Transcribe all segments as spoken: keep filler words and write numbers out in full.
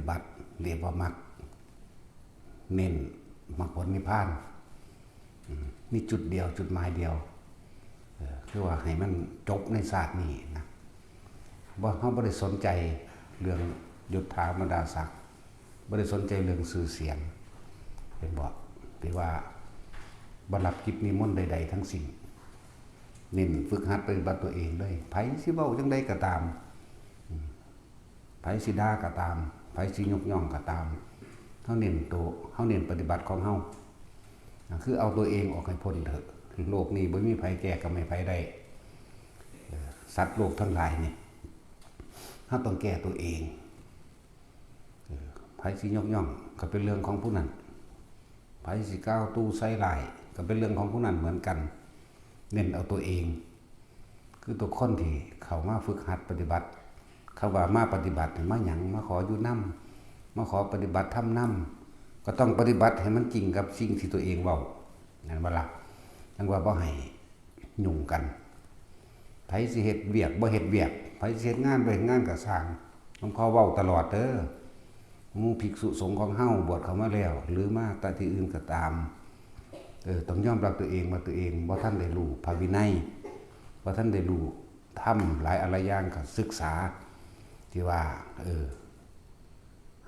บัติ เรียกว่ามรรค เน้นมรรคผลนิพพาน อืม มีจุดเดียว จุดหมายเดียว เออ คือว่าให้มันจบในชาตินี้นะ บ่ เฮาบ่ได้สนใจเรื่องยศถาบรรดาศักดิ์ บ่ได้สนใจเรื่องชื่อเสียง เห็นบ่ ที่ว่าบ่รับกิจนิมนต์ใดๆทั้งสิ้น เน้นฝึกหัดปฏิบัติตัวเองเลย ไผสิเว้าจั่งใดก็ตาม อืม ไผสิด่าก็ตาม ไผสิยกย่องก็ตาม เฮาเน้นโต เฮาเน้นปฏิบัติของเฮา อ่ะ คือเอาตัวเองออกให้พ้นเถอะ โลกนี้บ่มีไผแก้กรรมให้ไผได้ เออ สัตว์โลกทั้งหลายนี่ เฮาต้องแก้ตัวเอง เออ ไผสิยกย่องก็เป็นเรื่องของผู้นั้น ไผสิกล่าวตู่ใส่ร้ายก็เป็นเรื่องของผู้นั้นเหมือนกัน เน้นเอาตัวเอง คือตัวคนที่เข้ามาฝึกหัดปฏิบัติ คำว่ามาปฏิบัตินี่มาหยัง มาขออยู่นำ มาขอปฏิบัติธรรมนำ ก็ต้องปฏิบัติให้มันจริงกับสิ่งที่ตัวเองเว้า นั่นบ่ล่ะ จั่งว่าบ่ให้ยุ่งกัน ไผสิเฮ็ดเวียกบ่เฮ็ดเวียก ไผสิเฮ็ดงานบ่เฮ็ดงานก็ซ่าง หลวงพ่อเว้าตลอดเด้อ หมู่ภิกษุสงฆ์ของเฮาบวชเข้ามาแล้ว หรือมาแต่ที่อื่นก็ตาม เออ ต้องยอมรับตัวเองว่าตัวเองบ่ทันได้รู้พระวินัย บ่ทันได้รู้ธรรมหลายอะหลายอย่าง ก็ศึกษา ที่ว่า เออ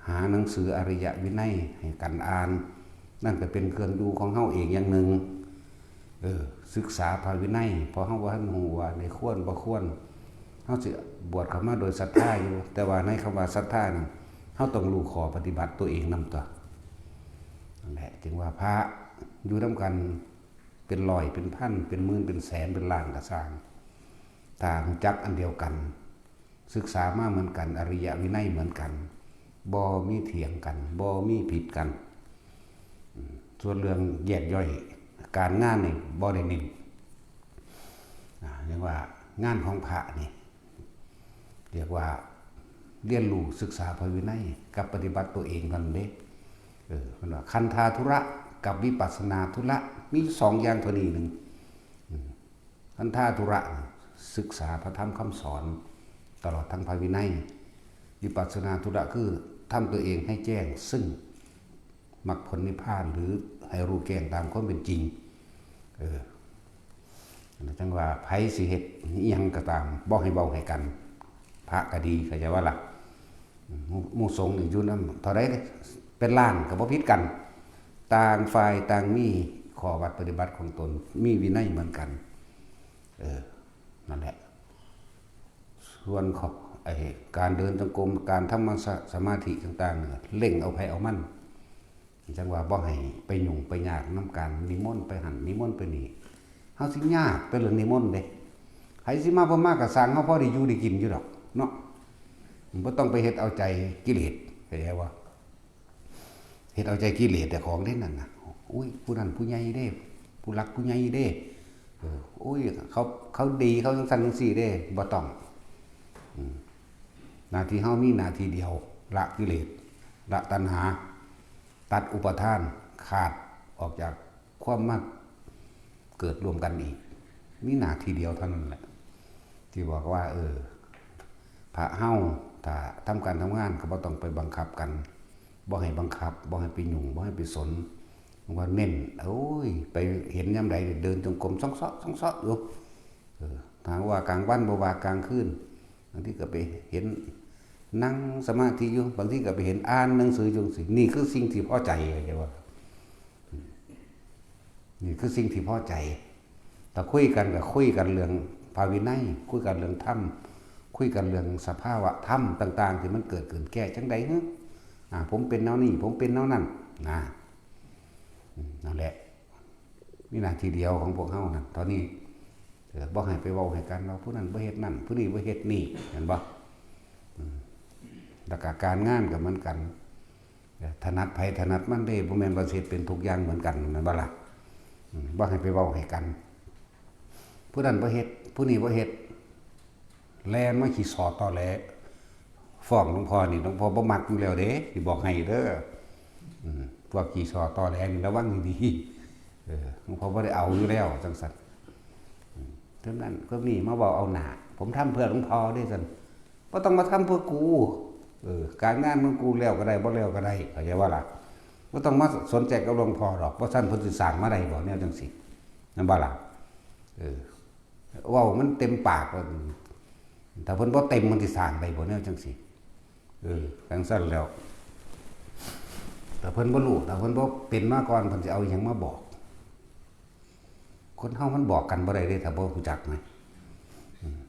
หาหนังสืออริยวินัยให้กันอ่าน นั่นก็เป็นเครื่องอยู่ของเฮาเองอย่างหนึ่ง เออ ศึกษาพระวินัย เพราะเฮาบ่ทันรู้ว่าในควรบ่ควร เฮาสิบวชเข้ามาโดยศรัทธาอยู่ แต่ว่าในคำว่าศรัทธานั้น เฮาต้องรู้ข้อปฏิบัติตัวเองนำตัว นั่นแหละ จึงว่าพระอยู่นำกันเป็นร้อยเป็นพัน เป็นหมื่นเป็นแสนเป็นล้านก็ซ่าง ถ้ารู้จักอันเดียวกัน ศึกษามาเหมือนกัน อริยวินัยเหมือนกัน บ่มีเถียงกัน บ่มีผิดกัน อืม ส่วนเรื่องแยกย่อย การงานนี่บ่ได้เน้น อ่า เรียกว่างานของพระนี่ เรียกว่าเรียนรู้ศึกษาพระวินัยกับปฏิบัติตัวเองเท่านั้นเด้ เออ เพิ่นว่าคันธาธุระกับวิปัสสนาธุระ มีสองอย่างเท่านี้หนึ่ง อืม คันธาธุระ ศึกษาพระธรรมคำสอน ตลอดทั้งพระวินัย วิปัสสนาธุระคือทำตัวเองให้แจ้งซึ่งมรรคผลนิพพาน หรือให้รู้แจ้งตามความเป็นจริง เออ จั่งว่าไผสิเฮ็ดอิหยังก็ตาม บ่ให้เว้าให้กัน พระก็ดี เข้าใจว่าล่ะ หมู่ หมู่สงฆ์นี่อยู่นำเท่าใดเด้ เป็นล้านก็บ่ผิดกัน ต่างฝ่ายต่างมีข้อวัดปฏิบัติของตน มีวินัยเหมือนกัน เออ นั่นแหละ ส่วนของไอ้การเดินจงกรม การทำสมาธิต่างๆเนี่ย เร่งเอาไผเอามัน จั่งว่าบ่ให้ไปยุ่งไปยากนำการนิมนต์ไปหั่นนิมนต์ไปนี่ เฮาสิยากแต่เรื่องนิมนต์เด้ ไผสิมาบ่มาก็ซ่าง เฮาพอได้อยู่ได้กินอยู่ดอกเนาะ บ่ต้องไปเฮ็ดเอาใจกิเลส เข้าใจบ่ เฮ็ดเอาใจกิเลสเจ้าของเด้นั่นน่ะ อุ้ย ผู้นั้นผู้ใหญ่เด้ ผู้หลักผู้ใหญ่เด้ เออ อุ้ย เขา เขาดี เขาจั่งซั้นจั่งซี้เด้ บ่ต้อง อืม หน้าที่เฮามีหน้าที่เดียว ละกิเลส ละตัณหา ตัดอุปาทาน ขาดออกจากความมาเกิดร่วมกันอีก มีหน้าที่เดียวเท่านั้นแหละ ที่บอกว่า เออ พระเฮา ถ้าทำการทำงานก็บ่ต้องไปบังคับกัน บ่ให้บังคับ บ่ให้ไปยุ่ง บ่ให้ไปสน ว่าเน้น โอ้ย ไปเห็นยามใดเดินจงกรมซ่องเซาะซ่องเซาะอยู่ เออ ถ้าว่ากลางวันบ่ว่ากลางคืน บางทีก็ไปเห็นนั่งสมาธิอยู่ บางทีก็ไปเห็นอ่านหนังสืออยู่จั่งซี้ นี่คือสิ่งที่พอใจ เข้าใจบ่ นี่คือสิ่งที่พอใจ ถ้าคุยกันก็คุยกันเรื่องพระวินัย คุยกันเรื่องธรรม คุยกันเรื่องสภาวะธรรมต่างๆ ที่มันเกิดขึ้น แก้จั่งใด๋ อ่า ผมเป็นแนวนี้ ผมเป็นแนวนั้น นะ อืม นั่นแหละ มีหน้าที่เดียวของพวกเฮานั่น ตอนนี้ เออ บ่ให้ไปเว้าให้กันว่าผู้นั้นบ่เฮ็ดนั่น ผู้นี้บ่เฮ็ดนี่ เห็นบ่ อืม แล้วก็การงานก็เหมือนกัน เออ ถนัดไผถนัดมันเด้ บ่แม่นว่าสิเฮ็ดเป็นทุกอย่างเหมือนกัน แม่นบ่ล่ะ อืม บ่ให้ไปเว้าให้กัน ผู้นั้นบ่เฮ็ด ผู้นี้บ่เฮ็ด แล่นมาขี้ซ้อตอแหล ฟ้องหลวงพ่อนี่ หลวงพ่อบ่มักอยู่แล้วเด้ สิบอกให้เด้อ อืม พวกขี้ซ้อตอแหลนี่ระวังดีๆ เออ หลวงพ่อบ่ได้เอาอยู่แล้ว จั่งซั้น อืม เท่านั้นก็มีมาเว้าเอาหน้า ผมทำเพื่อหลวงพ่อเด้ ซั่น บ่ต้องมาทำเพื่อกู เออ การงานของกูแล้วก็ได้ บ่แล้วก็ได้ เข้าใจบ่ล่ะ? บ่ต้องมาสนใจกับหลวงพ่อดอก บ่ซั้นเพิ่นสิสร้างมาได้บ่ แนวจั่งซี้ แม่นบ่ล่ะ? เออ เว้ามันเต็มปากว่า ถ้าเพิ่นบ่เต็ม เพิ่นสิสร้างได้บ่ แนวจั่งซี้? เออ จั่งซั้นแล้ว ถ้าเพิ่นบ่รู้ ถ้าเพิ่นบ่เป็นมาก่อน เพิ่นสิเอาอิหยังมาบอก? คนเฮามันบอกกันบ่ได้เด้ ถ้าบ่รู้จักนะ อืม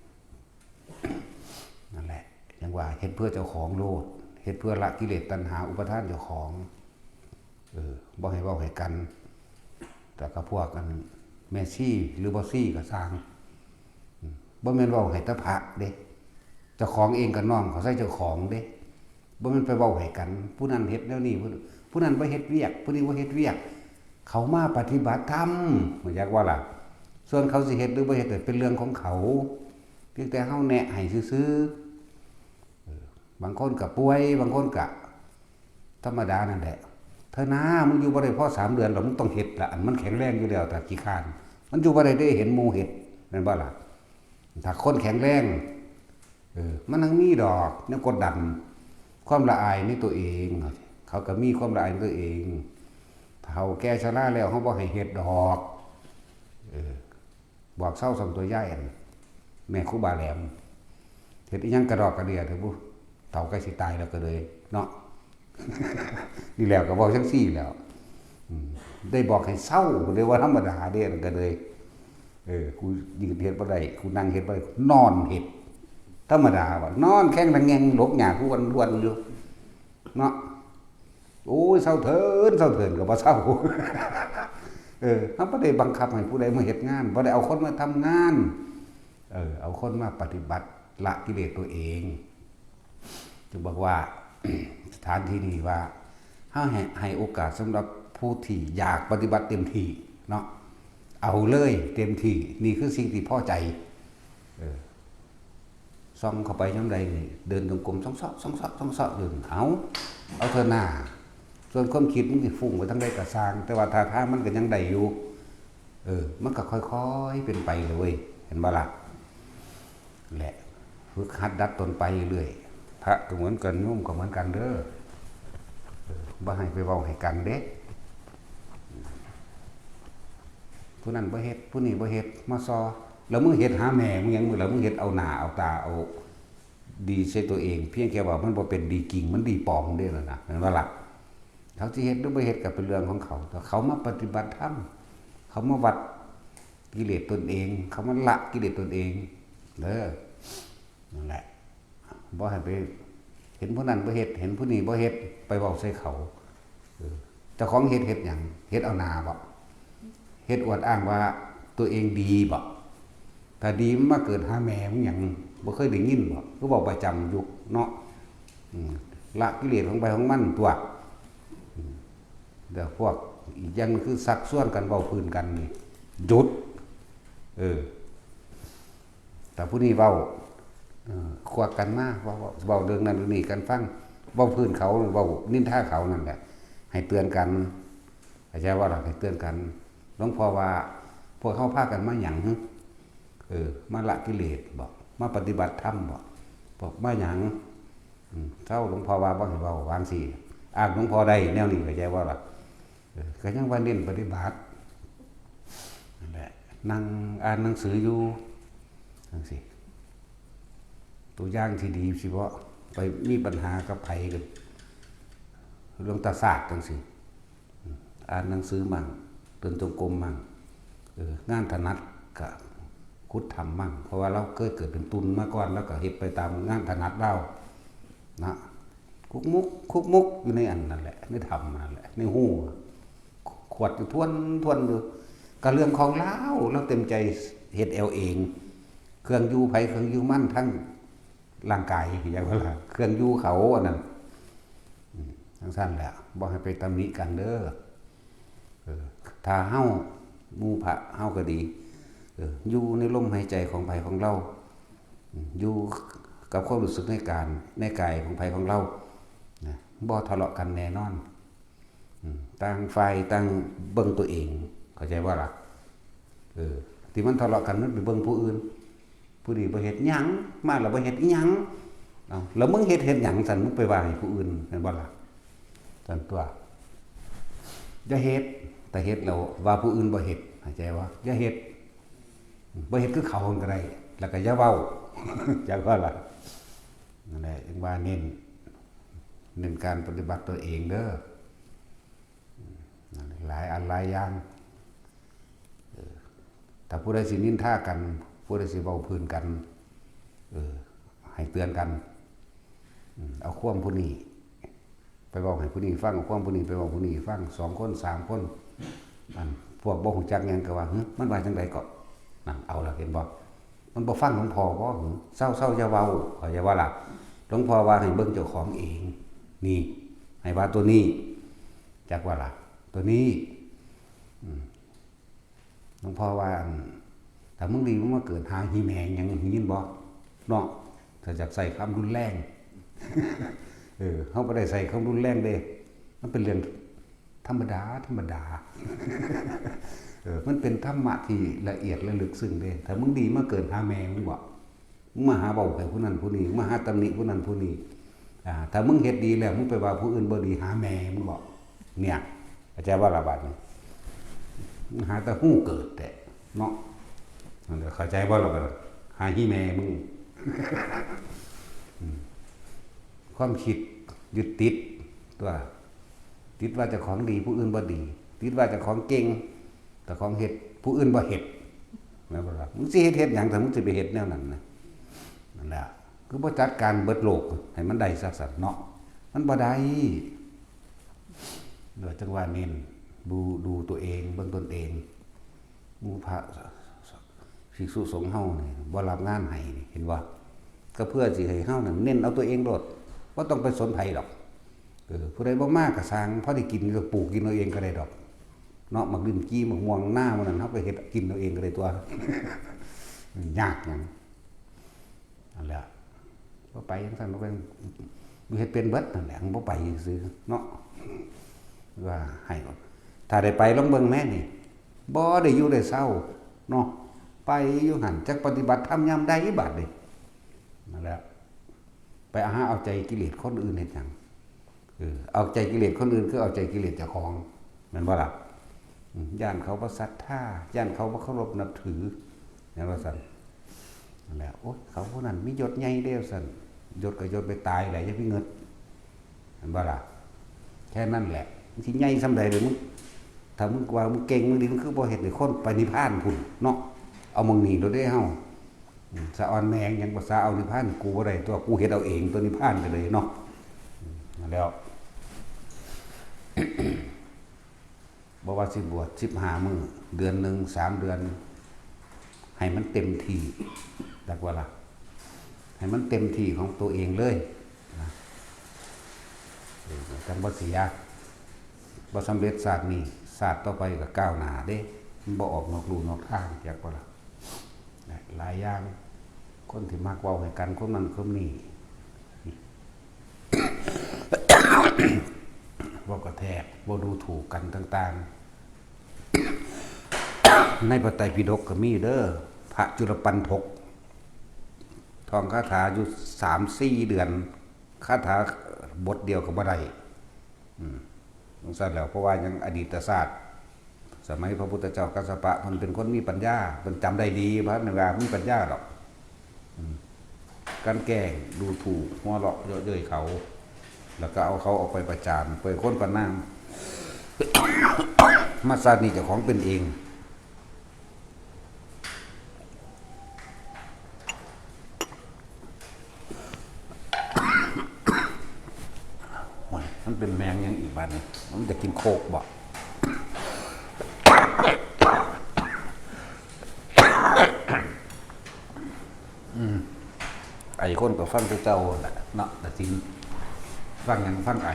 นั่นแหละ จั่งว่าเฮ็ดเพื่อเจ้าของโลด เฮ็ดเพื่อละกิเลสตัณหาอุปาทานเจ้าของ เออ บ่ให้เว้าให้กัน แต่กับพวกอันแม่ชีหรือบ่ชีก็ซ่าง อืม บ่แม่นเว้าให้แต่พระเด้ เจ้าของเองก็น้อมเข้าใส่เจ้าของเด้ บ่แม่นไปเว้าให้กัน ผู้นั้นเฮ็ดแนวนี้ ผู้ ผู้นั้นบ่เฮ็ดเวียก ผู้นี้บ่เฮ็ดเวียก เขามาปฏิบัติธรรม รู้จักบ่ล่ะ? ส่วนเขาสิเฮ็ดหรือบ่เฮ็ดน่ะเป็นเรื่องของเขา เพียงแต่เฮาแนะให้ซื่อๆ เออ บางคนก็ป่วย บางคนก็ธรรมดานั่นแหละ เถอะนะ มึงอยู่บ่ได้พอสามเดือนหรอก มึงต้องเฮ็ดละ อันมันแข็งแรงอยู่แล้ว ถ้าขี้คร้าน มันอยู่บ่ได้เด้ เห็นหมู่เฮ็ด แม่นบ่ล่ะ? ถ้าคนแข็งแรง เออ มันยังมีดอกแนวกดดัน ความละอายในตัวเอง เขาก็มีความละอายในตัวเอง เฒ่าแก่ชราแล้ว เฮาบ่ให้เฮ็ดดอก เออ บอกเซาส่ำตัวยาย อันแม่ครูบาแหลม เฮ็ดอิหยังกระดอกกระเดื่อเถอะบุ เฒ่าใกล้สิตายแล้วก็เลยเนาะ นี่แหละก็เว้าจั่งซี้แหล้ว อืม ได้บอกให้เซา เรียกว่าธรรมดาเด้ นั่นก็เลย เออ กูยืนเฮ็ดบ่ได้ กูนั่งเฮ็ดบ่ได้ นอนเฮ็ด ธรรมดาว่ะ นอนแข้งละแงงหลบหญ้ากูวันๆ อยู่ เนาะ โอ้ย เซาเถิน เซาเถินก็บ่เซา เออ เฮาบ่ได้บังคับให้ผู้ใดมาเฮ็ดงาน บ่ได้เอาคนมาทำงาน เออ เอาคนมาปฏิบัติละกิเลสตัวเอง จึงบอกว่า สถานที่นี้ว่า เฮาให้ ให้โอกาสสำหรับผู้ที่อยากปฏิบัติเต็มที่เนาะ เอาเลยเต็มที่ นี่คือสิ่งที่พอใจ เออ ส่องเข้าไปยามใดนี่ เดินจงกรมส่องเซาะ ส่องเซาะ ส่องเซาะอยู่ เอา เอาเถอะหน้า ส่วนความคิดมึงสิฟุ้งไปทางใดก็ซ่าง แต่ว่าท่าทางมันก็ยังได้อยู่ เออ มันก็ค่อยๆ เป็นไปเลยเว้ย เห็นบ่ล่ะ? แหละ ฝึกหัดดัดตนไปเรื่อย พระก็เหมือนกัน โยมก็เหมือนกันเด้อ เออ บ่ให้ไปเว้าให้กันเด้ ผู้นั้นบ่เฮ็ด ผู้นี้บ่เฮ็ด มาซอ แล้วมึงเฮ็ดหาแม่มึงหยัง แล้วมึงเฮ็ดเอาหน้าเอาตาเอาดีใส่ตัวเอง เพียงแค่ว่ามันบ่เป็นดีจริง มันดีปลอมเด้นั่นน่ะ แม่นบ่ล่ะ? เขาสิเฮ็ดหรือบ่เฮ็ดก็เป็นเรื่องของเขา แต่เขามาปฏิบัติธรรม เขามาวัดกิเลสตนเอง เขามาละกิเลสตนเอง เด้อ นั่นแหละ บ่ให้ไปเห็นผู้นั้นบ่เฮ็ด เห็นผู้นี้บ่เฮ็ด ไปเว้าใส่เขา เออ เจ้าของเฮ็ด เฮ็ดหยัง เฮ็ดเอาหน้าบ่ เฮ็ดอวดอ้างว่าตัวเองดีบ่ ถ้าดีมันมาเกิดหาแม่มึงหยัง บ่เคยได้ยินบ่ คือเว้าประจำอยู่เนาะ อืม ละกิเลสของไผของมันตั๊ว อืม แล้วพวกอีกอย่างหนึ่งคือชักชวนกันเว้าพื้นกันนี่ หยุด เออ แต่ผู้นี้เว้า เออ ควักกันมา เว้า เว้า เว้าเรื่องนั้นเรื่องนี้กันฟัง เว้าพื้นเขา เว้านินทาเขานั่นแหละ ให้เตือนกัน เข้าใจบ่ล่ะ ให้เตือนกัน หลวงพ่อว่า พวกเฮาพากันมาหยังหึ เออ มาละกิเลสบ่ มาปฏิบัติธรรมบ่ บอกมาหยัง อืม เซา หลวงพ่อว่าบ่ให้เว้า ว่าจั่งซี้ อ้างหลวงพ่อได้แนวนี้ เข้าใจบ่ล่ะ เออ ก็ยังว่าเน้นปฏิบัติ นั่นแหละ นั่งอ่านหนังสืออยู่ จั่งซี้ ตัวอย่างที่ดีสิบ่ ไปมีปัญหากับไผก็ เรื่องตาสากจั่งซี้ อ่านหนังสือมั่ง เดินจงกรมมั่ง เออ งานถนัดก็ขุดถ้ำมั่ง เพราะว่าเราเคยเกิดเป็นตุ่นมาก่อน แล้วก็เฮ็ดไปตามงานถนัดเรา นะ คุกมุก คุกมุกอยู่ในอันนั่นแหละ ในถ้ำนั่นแหละ ในฮู ขวดอยู่ทวน ทวนอยู่ ก็เรื่องของลาว ลาวเต็มใจเฮ็ดเอาเอง เครื่องอยู่ไผ เครื่องอยู่มัน ทั้งร่างกาย อย่างว่าล่ะ เครื่องอยู่เขา อันนั้น อืม จั่งซั้นแหละ บ่ให้ไปตำหนิกันเด้อ เออ ถ้าเฮา หมู่พระเฮาก็ดี เออ อยู่ในลมหายใจของไผของเรา อืม อยู่กับความรู้สึกในการ ในกายของไผของเรา นะ บ่ทะเลาะกันแน่นอน อืม ต่างฝ่ายต่างเบิ่งตัวเอง เข้าใจบ่ล่ะ? เออ ที่มันทะเลาะกันมันไปเบิ่งผู้อื่น ผู้นี้บ่เฮ็ดหยัง มาแล้วบ่เฮ็ดอิหยัง เอาแล้วมึงเฮ็ดเฮ็ดหยังซั่น มึงไปว่าให้ผู้อื่นแม่นบ่ล่ะซั่นตั๊ว อย่าเฮ็ด แต่เฮ็ดแล้วว่าผู้อื่นบ่เฮ็ด เข้าใจบ่ อย่าเฮ็ด บ่เฮ็ดคือเขาก็ได้ แล้วก็อย่าเว้า จักว่าล่ะ นั่นแหละ ยังว่าเน้น เน้นการปฏิบัติตัวเองเด้อ นั่นแหละ หลายอันหลายอย่าง เออ ถ้าผู้ใดสินินทากัน ผู้ใดสิเว้าพื้นกัน เออ ให้เตือนกัน อืม เอาความผู้นี้ ไปเว้าให้ผู้นี้ฟัง เอาความผู้นี้ไปเว้าผู้นี้ฟัง สองคน สามคน อันพวกบ่ฮู้จักหยังก็ว่า "หึ มันว่าจั่งใดเกาะ" นั่น เอาละ เห็นบ่ มันบ่ฟังหลวงพ่อบ่ หึ เซาๆ อย่าเว้า เข้าใจบ่ล่ะ หลวงพ่อว่าให้เบิ่งเจ้าของเอง นี่ ให้ว่าตัวนี้ จักว่าล่ะ ตัวนี้ อืม หลวงพ่อว่า อัน ถ้ามึงดีมึงมาเกิดหาฮีแมงหยัง ได้ยินบ่ เนาะ ถ้าอยากใช้คำรุนแรง เออ เฮาบ่ได้ใช้คำรุนแรงเด้ มันเป็นเรื่องธรรมดา ธรรมดา เออ มันเป็นธรรมะที่ละเอียดและลึกซึ้งเด้ ถ้ามึงดีมาเกิดหาแม่มึงบ่ มึงมาหาเว้าให้ผู้นั้นผู้นี้ มึงมาหาตำหนิผู้นั้นผู้นี้ อ่า ถ้ามึงเฮ็ดดีแล้ว มึงไปว่าผู้อื่นบ่ดี หาแม่มึงบ่ เนี่ย เข้าใจบ่ล่ะบัดนี้ มึงหาแต่ฮู้เกิดแท้เนาะ นั่นแหละ เข้าใจบ่ล่ะบัดนี้ หาฮีแม่มึง อืม ความคิดยึดติดตั๊ว ติดว่าเจ้าของดี ผู้อื่นบ่ดี ติดว่าเจ้าของเก่ง เจ้าของเฮ็ด ผู้อื่นบ่เฮ็ด แม่นบ่ล่ะ มึงสิเฮ็ด เฮ็ดหยัง ถ้ามึงสิไปเฮ็ดแนวนั้นนะ นั่นแหละ คือบ่จัดการเบิดโลกให้มันได้ซะซั่นเนาะ มันบ่ได้ เดี๋ยวจังว่าเน้น ดู ดูตัวเอง เบิ่งตนเอง หมู่พระภิกษุสงฆ์เฮานี่บ่รับงานให้นี่ เห็นบ่ ก็เพื่อสิให้เฮานั่นเน้นเอาตัวเองโลด บ่ต้องไปสนไผดอก เออ ผู้ใดบ่มาก็ซ่าง พอได้กินก็ปลูกกินเอาเองก็ได้ดอก เนาะ หมากลิ้นจี่ หมากม่วง นาหมู่นั้น เฮาก็เฮ็ดกินเอาเองก็ได้ตั๊ว ยากหยัง นั่นแหละ บ่ไปจั่งซั่น บ่ไป เฮ็ดเป็นเบิดนั่นแหละ บ่ไปซื่อๆ เนาะ ว่าให้ ถ้าได้ไปลองเบิ่งแหมนี่ บ่ได้อยู่ได้เซา เนาะ ไปอยู่หั่น จักปฏิบัติธรรมยามใดบัดนี้ นั่นแหละ ไปหาเอาใจกิเลสคนอื่นเฮ็ดหยัง เออ เอาใจกิเลสคนอื่นคือเอาใจกิเลสเจ้าของ แม่นบ่ล่ะ อืม ย้านเขาบ่ศรัทธา ย้านเขาบ่เคารพนับถือ แม่นว่าซั่น นั่นแหละ โอ๊ย เขาผู้นั้นมียศใหญ่เด้ ซั่น ยศก็ยศไปตายแหละ อย่าไปเงิด แม่นบ่ล่ะ แค่นั้นแหละ มันสิใหญ่ส่ำใดเด้อ มึง ถ้ามึงว่ามึงเก่ง มึงดี มึงคือบ่เฮ็ดให้คนไปนิพพานพุ้นเนาะ เอาหม่องนี้โลดเด้เฮา อืม สะออนแม่งหยัง ภาษาเอานิพพานกูบ่ได้ตั๊ว กูเฮ็ดเอาเองตั๊ว นิพพานก็เลยเนาะ อืม นั่นแล้ว บ่ว่าสิบวชสิบห้ามื้อ เดือนหนึ่ง สามเดือน ให้มันเต็มที่ จักว่าล่ะ ให้มันเต็มที่ของตัวเองเลยนะ เออ จั่งบ่เสีย บ่สำเร็จชาตินี้ ชาติต่อไปก็ก้าวหน้าเด้ มันบ่ออกนอกลู่นอกทาง จักบ่ล่ะ หลายอย่าง คนที่มักเว้าให้กัน คนนั้นคนนี้ เว้ากระแทก เว้าดูถูกกันต่างๆ ในพระไตรปิฎกก็มีเด้อ พระจุลปัณฑก ท่องคาถาอยู่สามสี่เดือน คาถาบทเดียวก็บ่ได้ อืม จั่งซั่นแหล้ว เพราะว่ายังอดีตชาติ สมัยพระพุทธเจ้ากัสสปะ เพิ่นเป็นคนมีปัญญา เพิ่นจำได้ดี บ่ทันได้ว่ามีปัญญาดอก อืม กลั่นแกล้ง ดูถูก หัวเราะเยาะเย้ยเขา แล้วก็เอาเขาออกไปประจาน ไปคนประณาม มาชาตินี้เจ้าของเป็นเอง โอ้ย มันเป็นแมงหยังอีกบัดนี้ มันจะกินโคกบ่ อืม ไอ้คนก็ฟังแต่เจ้าหั่นล่ะเนาะ แต่สิฟังหยังฟังไอ้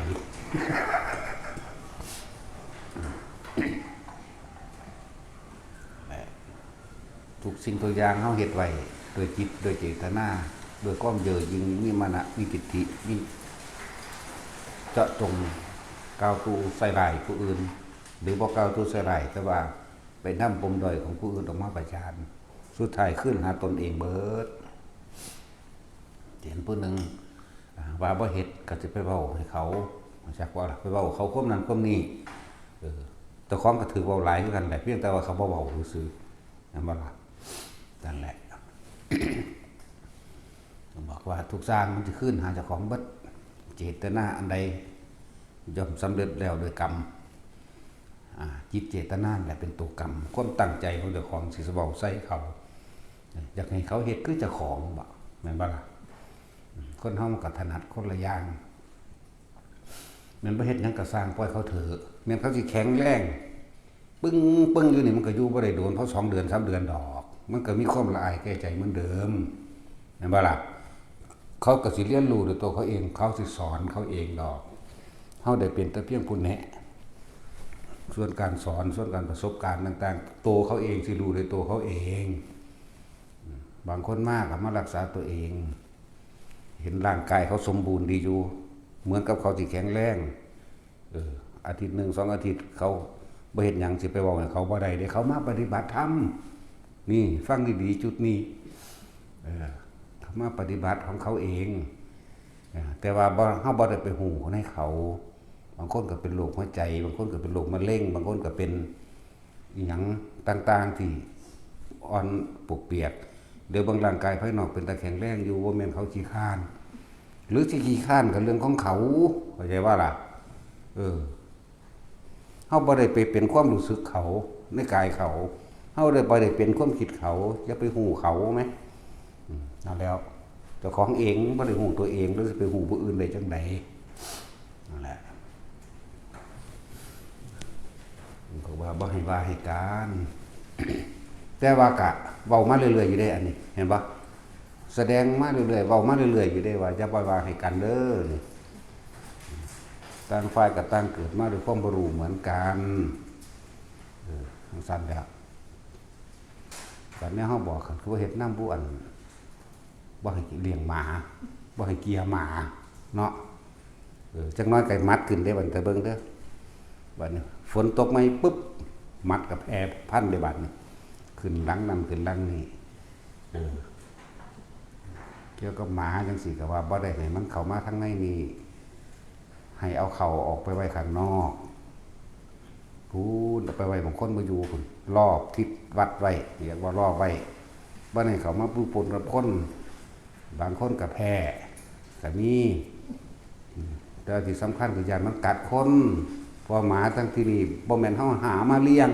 ทุกสิ่งทุกอย่างเฮาเฮ็ดไว้ด้วยจิต ด้วยเจตนา ด้วยความเย่อหยิ่ง มีมานะ มีทิฏฐิ มีเจาะจง กล่าวตูใส่ร้ายผู้อื่น หรือบ่กล่าวตูใส่ร้าย แต่ว่าไปนำปมด้อยของผู้อื่นออกมาประจาน สุดท้ายคืนหาตนเองเบิด เห็นผู้หนึ่ง ว่าบ่เฮ็ดก็สิไปเว้าให้เขา จักว่าล่ะ ไปเว้าเขาความนั้นความนี้ เออ เจ้าของก็ถือเว้าหลายคือกันแหละ เพียงแต่ว่าเขาบ่เว้าซื่อๆ แม่นบ่ล่ะ นั่นแหละ บอกว่าทุกอย่างมันสิคืนหาเจ้าของเบิด เจตนาอันใดย่อมสำเร็จแล้วด้วยกรรม อ่า จิตเจตนานั่นแหละเป็นตัวกรรม ความตั้งใจของเจ้าของสิเว้าใส่เขา อยากให้เขาเฮ็ดคือเจ้าของบ่ แม่นบ่ล่ะ คนเฮามันก็ถนัดคนละอย่าง แม่นบ่เฮ็ดหยังก็ซ่าง ปล่อยเขาเถอะ แม่นเขาสิแข็งแรง ปึ้งๆ อยู่นี่มันก็อยู่บ่ได้โดน เพราะสองเดือนสามเดือนดอก มันก็มีความละอายแก่ใจเหมือนเดิม แม่นบ่ล่ะ เขาก็สิเรียนรู้ด้วยตัวเขาเอง เขาสิสอนเขาเองดอก เฮาได้เป็นแต่เพียงผู้แนะ ส่วนการสอน ส่วนการประสบการณ์ต่างๆ ตัวเขาเองสิรู้ด้วยตัวเขาเอง บางคนมาก็มารักษาตัวเอง เห็นร่างกายเขาสมบูรณ์ดีอยู่ เหมือนกับเขาสิแข็งแรง เออ อาทิตย์หนึ่งสองอาทิตย์เขาบ่เฮ็ดหยัง สิไปเว้าให้เขาบ่ได้เด้ เขามาปฏิบัติธรรม นี่ฟังดีๆ จุดนี้ เออ เขามาปฏิบัติของเขาเอง เออ แต่ว่าบ่ เฮาบ่ได้ไปฮู้ในเขา บางคนก็เป็นโรคหัวใจ บางคนก็เป็นโรคมะเร็ง บางคนก็เป็นอิหยังต่างๆ ที่อ่อนปวกเปียก เดี๋ยวเบิ่งร่างกายภายนอกเป็นตาแข็งแรงอยู่ บ่แม่นเขาขี้คร้าน หรือสิขี้คร้านก็เรื่องของเขา เข้าใจบ่ล่ะ เออ เฮาบ่ได้ไปเป็นความรู้สึกเขา ในกายเขา เฮาได้บ่ได้เป็นความคิดเขา อย่าไปฮู้เขาแหม อืม นั่นแล้ว เจ้าของเองบ่ได้ฮู้ตัวเอง แล้วสิไปฮู้ผู้อื่นได้จั่งใด นั่นแหละ ก็ว่าบ่ให้ว่าให้การ แต่ว่ากะเว้ามาเรื่อยๆ อยู่เด้ อันนี้ เห็นบ่ แสดงมาเรื่อยๆ เว้ามาเรื่อยๆ อยู่เด้ ว่าอย่าไปว่าให้กันเด้อ นี่ ต่างฝ่ายก็ต่างเกิดมาด้วยความบ่รู้เหมือนกัน เออ จั่งซั้นแหล้ว บัดนี้เฮาบอกกัน คือว่าเฮ็ดนำผู้อัน บ่ให้เลี้ยงหมา บ่ให้เกลียหมา เนาะ เออ จักหน่อยก็หมัดขึ้นเด้ บัดนี้ แต่เบิ่งเด้อ บัดนี้ ฝนตกมาปุ๊บ หมัดก็แผ่พันธุ์เด้ บัดนี้ ขึ้นหลังนั่น ขึ้นหลังนี่ เออ เกี่ยวกับหมาจั่งซี้ก็ว่าบ่ได้ให้มันเข้ามาทางในนี่ ให้เอาเข้าออกไปไว้ข้างนอก พู้น เอาไปไว้บางคนบ่อยู่พู้น รอบทิศวัดไว้ เรียกว่ารอบไว้ บ่ให้เข้ามาปะปนกับคน บางคนก็แพ้ ก็มี แต่ที่สำคัญคือย้านมันกัดคน เพราะหมาทั้งที่นี่บ่แม่นเฮาหามาเลี้ยง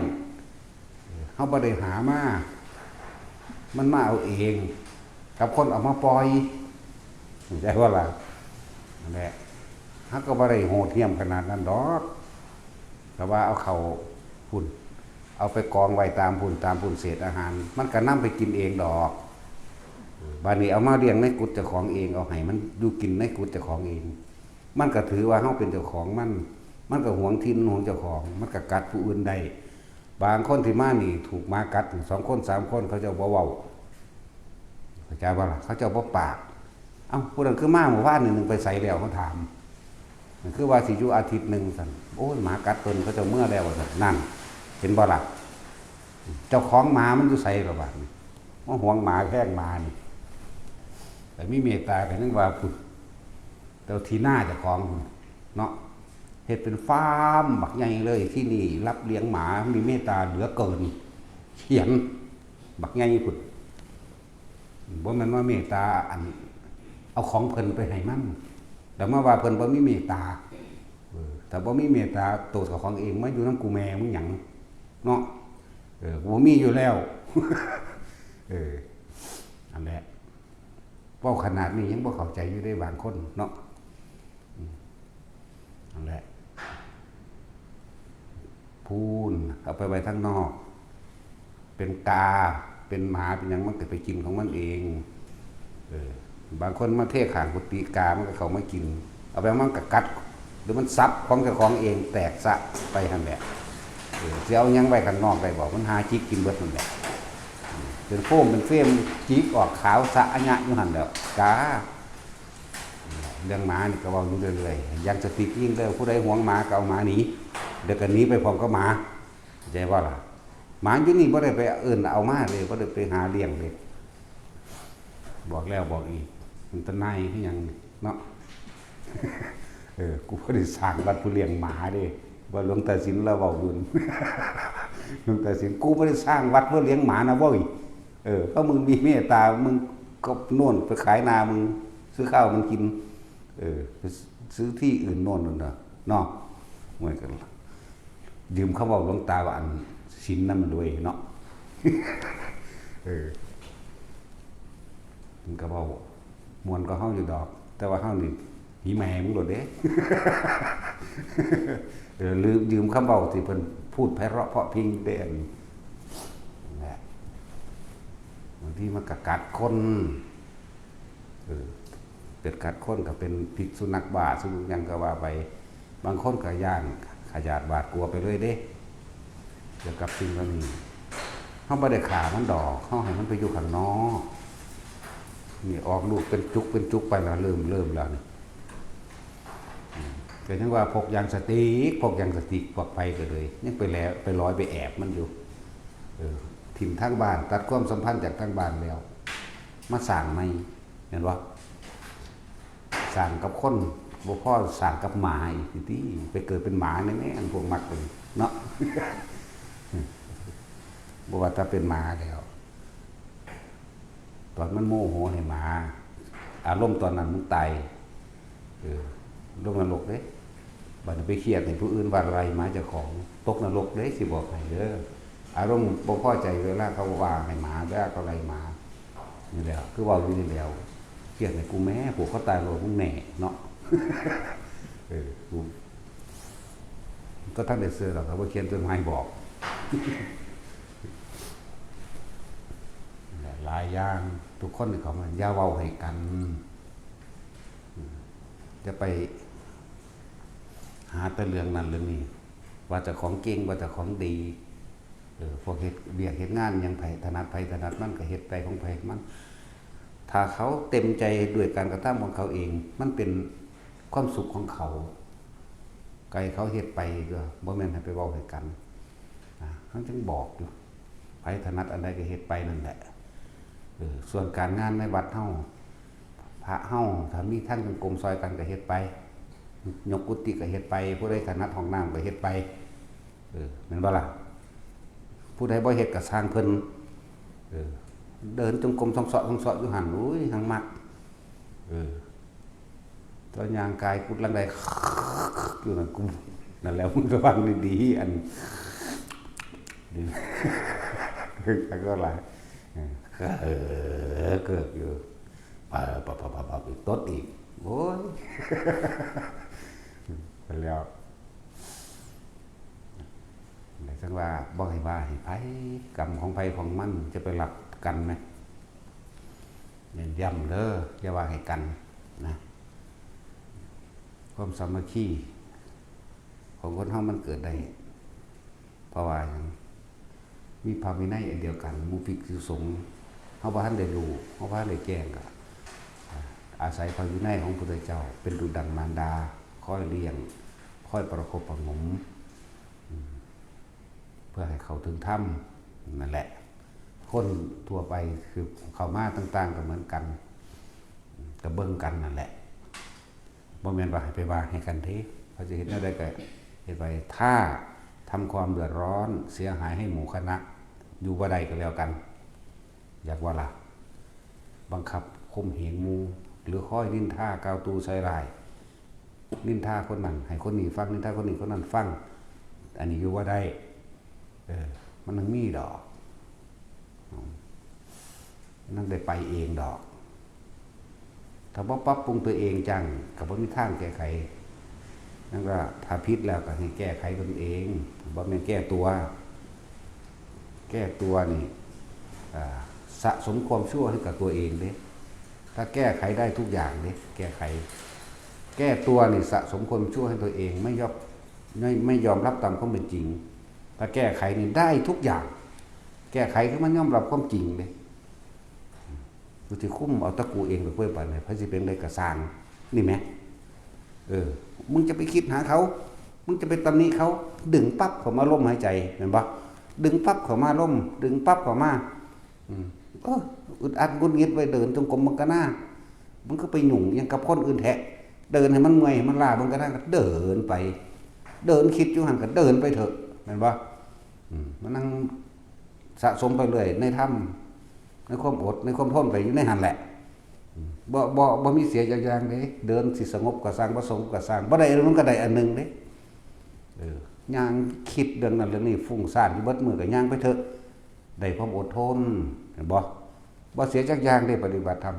เฮาบ่ได้หามา มันมาเอาเอง กับคนเอามาปล่อย เข้าใจบ่ล่ะ นั่นแหละ เฮาก็บ่ได้โหดเหี้ยมขนาดนั้นดอก แต่ว่าเอาเข้าพู้น เอาไปกองไว้ตามพู้น ตามพู้นเศษอาหาร มันก็นำไปกินเองดอก บัดนี้เอามาเลี้ยงในกุฏิเจ้าของเอง เอาให้มันอยู่กินในกุฏิเจ้าของเอง มันก็ถือว่าเฮาเป็นเจ้าของมัน มันก็หวงถิ่นหวงเจ้าของ มันก็กัดผู้อื่นได้ บางคนที่มานี่ถูกหมากัดสองคนสามคน เขาเจ้าบ่เว้า เข้าใจบ่ล่ะ เขาเจ้าบ่ปาก เอ้า ผู้นั้นคือมาเมื่อวานนี่ นึงไปไสแล้ว เขาถาม มันคือว่าสิอยู่อาทิตย์หนึ่งซั่น โอ้ย หมากัดเพิ่น เขาเจ้าเมือแล้วว่าซั่น นั่น เห็นบ่ล่ะ เจ้าของหมามันอยู่ไสล่ะบัดนี้ มาหวงหมาแพงหมานี่ แต่มีเมตตาก็ยังว่าพุ้น แต่ที่นาเจ้าของพุ้นเนาะ เฮ็ดเป็นฟาร์มบักใหญ่เลย ที่นี่รับเลี้ยงหมา มีเมตตาเหลือเกิน เขียนบักใหญ่พุ้น บ่แม่นว่าเมตตาอัน เอาของเพิ่นไปให้มัน แต่มาว่าเพิ่นบ่มีเมตตา เออ ถ้าบ่มีเมตตา โตเจ้าของเองมาอยู่นำกูแม่มึงหยัง เนาะ เออ กูบ่มีอยู่แล้ว เออ นั่นแหละ เว้าขนาดนี้ยังบ่เข้าใจอยู่เด้บางคนเนาะ อืม นั่นแหละ พู้น เอาไปไว้ทางนอก เป็นกา เป็นหมา เป็นหยัง มันก็ไปกินของมันเอง เออ บางคนมาเทข้างกุฏิ กามันก็เข้ามากิน เอาไปมันก็กัด หรือมันสับของเจ้าของเอง แตกสะไปหั่นแหละ เออ สิเอาหยังไว้ข้างนอกได้บ่ มันหาจิกกินเบิดนั่นแหละ อืม เป็นโฟม เป็นเฟรม จิกออกขาวสะอะหยะอยู่หั่นแหล้ว กา เรื่องหมานี่ก็เว้าอยู่เรื่อยๆ อย่างสติยิ่งเด้อ ผู้ใดหวงหมาก็เอาหมาหนี เดี๋ยวก็หนีไปพร้อมกับหมา เข้าใจบ่ล่ะ หมาอยู่นี่บ่ได้ไปเอิ้นเอามาเด้ บ่ได้ไปหาเลี้ยงเด้ บอกแล้วบอกอีก มันตะนายคือหยังเนาะ เออ กูบ่ได้สร้างวัดเพื่อเลี้ยงหมาเด้ ว่าหลวงตาสินลาวเว้าอยู่ หลวงตาสิน กูบ่ได้สร้างวัดเพื่อเลี้ยงหมานะเว้ย เออ เพราะมึงมีเมตตา มึงก็โน่นไปขายนามึง ซื้อข้าวมันกิน เออ ไปซื้อที่อื่นโน่นน่ะเนาะ เหมือนกัน ยืมคำเว้าหลวงตาว่าอันสินนั่นมันด้วยเนาะ เออ มันก็เว้าม่วนกว่าเฮาอยู่ดอก แต่ว่าเฮานี่หีแม่มึงโลดเด้ เออ ลืม ยืมคำเว้าที่เพิ่นพูดไพเราะเพราะพริ้งเด้ อันนี้แหละ บางทีมันก็กัดคน เออ เกิดกัดคนก็เป็นพิษสุนัขบ้า สุนัขหยังก็ว่าไป บางคนก็ย่านขยาดหวาดกลัวไปเลยเด้ เกี่ยวกับสิ่งเหล่านี้ เฮาบ่ได้ฆ่ามันดอก เฮาให้มันไปอยู่ข้างนอก นี่ออกลูกเป็นจุกเป็นจุกไปแล้ว เริ่ม เริ่มแล้วนี่ อืม ก็ยังว่าพกยางสติ๊ก พกยางสติ๊ก พกไปก็เลย ยังไปแล ไปลอยไปแอบมันอยู่ เออ ถิ่มทางบ้าน ตัดความสัมพันธ์จากทางบ้านแล้ว มาสร้างใหม่ เห็นบ่ สร้างกับคน บ่พอสร้างกับหมาอีกติ ไปเกิดเป็นหมาแน่ๆ อันพวกมักเป็นเนาะ บ่ว่าแต่เป็นหมาแล้ว ตอนมันโมโหให้หมา อารมณ์ตอนนั้นมันตาย เออ ลงนรกเด้ บัดนี้ไปเครียดให้ผู้อื่นว่าไล่หมาเจ้าของ ตกนรกเด้ สิบอกให้เด้อ อารมณ์บ่พอใจเวลาเขาว่าให้หมา เวลาเขาไล่หมา นี่แหละ คือเว้าอยู่นี่แหล้ว เครียดให้กูแม่ ผูกคอตายโลดมึงแน่เนาะ เออ กู ก็ทันได้เชื่อดอก เขาบ่เขียนจดหมายบอก หลายอย่าง ทุกคนนี่เขามันอย่าเว้าให้กัน จะไปหาแต่เรื่องนั้นเรื่องนี้ ว่าเจ้าของเก่ง ว่าเจ้าของดี เออ พวกเฮ็ดเวียกเฮ็ดงานหยัง ไผถนัดไผถนัดมันก็เฮ็ดไปของไผมัน ถ้าเขาเต็มใจด้วยการกระทำของเขาเอง มันเป็นความสุขของเขา ไก่เขาเฮ็ดไปก็บ่แม่นให้ไปเว้าให้กัน อ่ะ เขาจึงบอกอยู่ ไผถนัดอันใดก็เฮ็ดไปนั่นแหละ เออ ส่วนการงานในวัดเฮา พระเฮา ถ้ามีทางจงกรมซอยกันก็เฮ็ดไป ยกกุฏิก็เฮ็ดไป ผู้ใดถนัดห้องน้ำก็เฮ็ดไป เออ แม่นบ่ล่ะ ผู้ใดบ่เฮ็ดก็ช่างเพิ่น เออ เดินจงกรมท่องเซาะท่องเซาะอยู่หั่น อุ้ย หังมัก เออ ตัวยางกายกุดลังใด อยู่นั่น กู นั่นแหละ มึงระวังดีๆ อัน แล้วก็อะไร เออ เกิดอยู่ ปะปะปะปะปะ ตดอีก โอ้ย ไปแล้ว แต่จังว่าบ่ให้ว่าให้ไผ กรรมของไผของมัน จะไปรับกันไหม เน้นย้ำเด้อ อย่าว่าให้กันนะ ความสามัคคีของคนเฮามันเกิดได้ เพราะว่าหยัง มีพระวินัยอันเดียวกัน หมู่ภิกษุสงฆ์ เฮาบ่ทันได้รู้ เฮาบ่ทันได้แจ้ง ก็อาศัยพระวินัยของพระพุทธเจ้า เป็นดุจดังมารดา คอยเลี้ยง คอยประคบประหงม อืม เพื่อให้เข้าถึงธรรม นั่นแหละ คนทั่วไปคือเข้ามาต่างๆ ก็เหมือนกัน ก็เบิ่งกันนั่นแหละ บ่แม่นว่าให้ไปว่าให้กันเด้ เขาจะเฮ็ดแนวใดก็เฮ็ดไป ถ้าทำความเดือดร้อนเสียหายให้หมู่คณะ อยู่บ่ได้ก็แล้วกัน อยากว่าล่ะ บังคับข่มเหงหมู่ หรือคอยนินทากล่าวตู่ใส่ร้าย นินทาคนนั้นให้คนนี้ฟัง นินทาคนนี้คนนั้นฟัง อันนี้อยู่บ่ได้ เออ มันยังมีดอก มันได้ไปเองดอก ถ้าบ่ปรับปรุงตัวเองจัง ก็บ่มีทางแก้ไข นั่นก็ถ้าผิดแล้วก็ให้แก้ไขตนเอง บ่แม่นแก้ตัว แก้ตัวนี่ อ่า สะสมความชั่วให้กับตัวเองเด้ ถ้าแก้ไขได้ทุกอย่างเด้ แก้ไข แก้ตัวนี่สะสมความชั่วให้ตัวเอง ไม่ยอม ไม่ ไม่ยอมรับตามความเป็นจริง ถ้าแก้ไขนี่ได้ทุกอย่าง แก้ไขคือมันยอมรับความจริงเด้ กูสิคุมเอาแตะกูเองไปเพื่อไปเลย ไผสิเป็นใดก็ซ่าง นี่แหม เออ มึงจะไปคิดหาเขา มึงจะไปตำหนิเขา ดึงปั๊บเข้ามาลมหายใจ แม่นบ่ ดึงปั๊บเข้ามาลม ดึงปั๊บเข้ามา อืม เออ อึดอัดหงุดหงิดไว้เดินจงกรมมันก็น่า มึงก็ไปหยุ่งหยังกับคนอื่นแท้ เดินให้มันเมื่อยให้มันล้าเบิ่งกระทั่งก็เดินไป เดินคิดอยู่หั่นก็เดินไปเถอะ แม่นบ่ อืม มันนั่งสะสมไปเรื่อยในธรรม ในความอด ในความทนไปอยู่ในหั่นแหละ อืม บ่ บ่ บ่มีเสียจักอย่างเด้ เดินสิสงบก็ซ่าง บ่สงบก็ซ่าง บ่ได้อันหนึ่งมันก็ได้อันหนึ่งเด้ เออ ย่างคิดเรื่องนั้นเรื่องนี้ ฟุ้งซ่านอยู่เบิดมื้อก็ย่างไปเถอะ ได้ความอดทน เห็นบ่ บ่เสียจักอย่างเด้ ปฏิบัติธรรม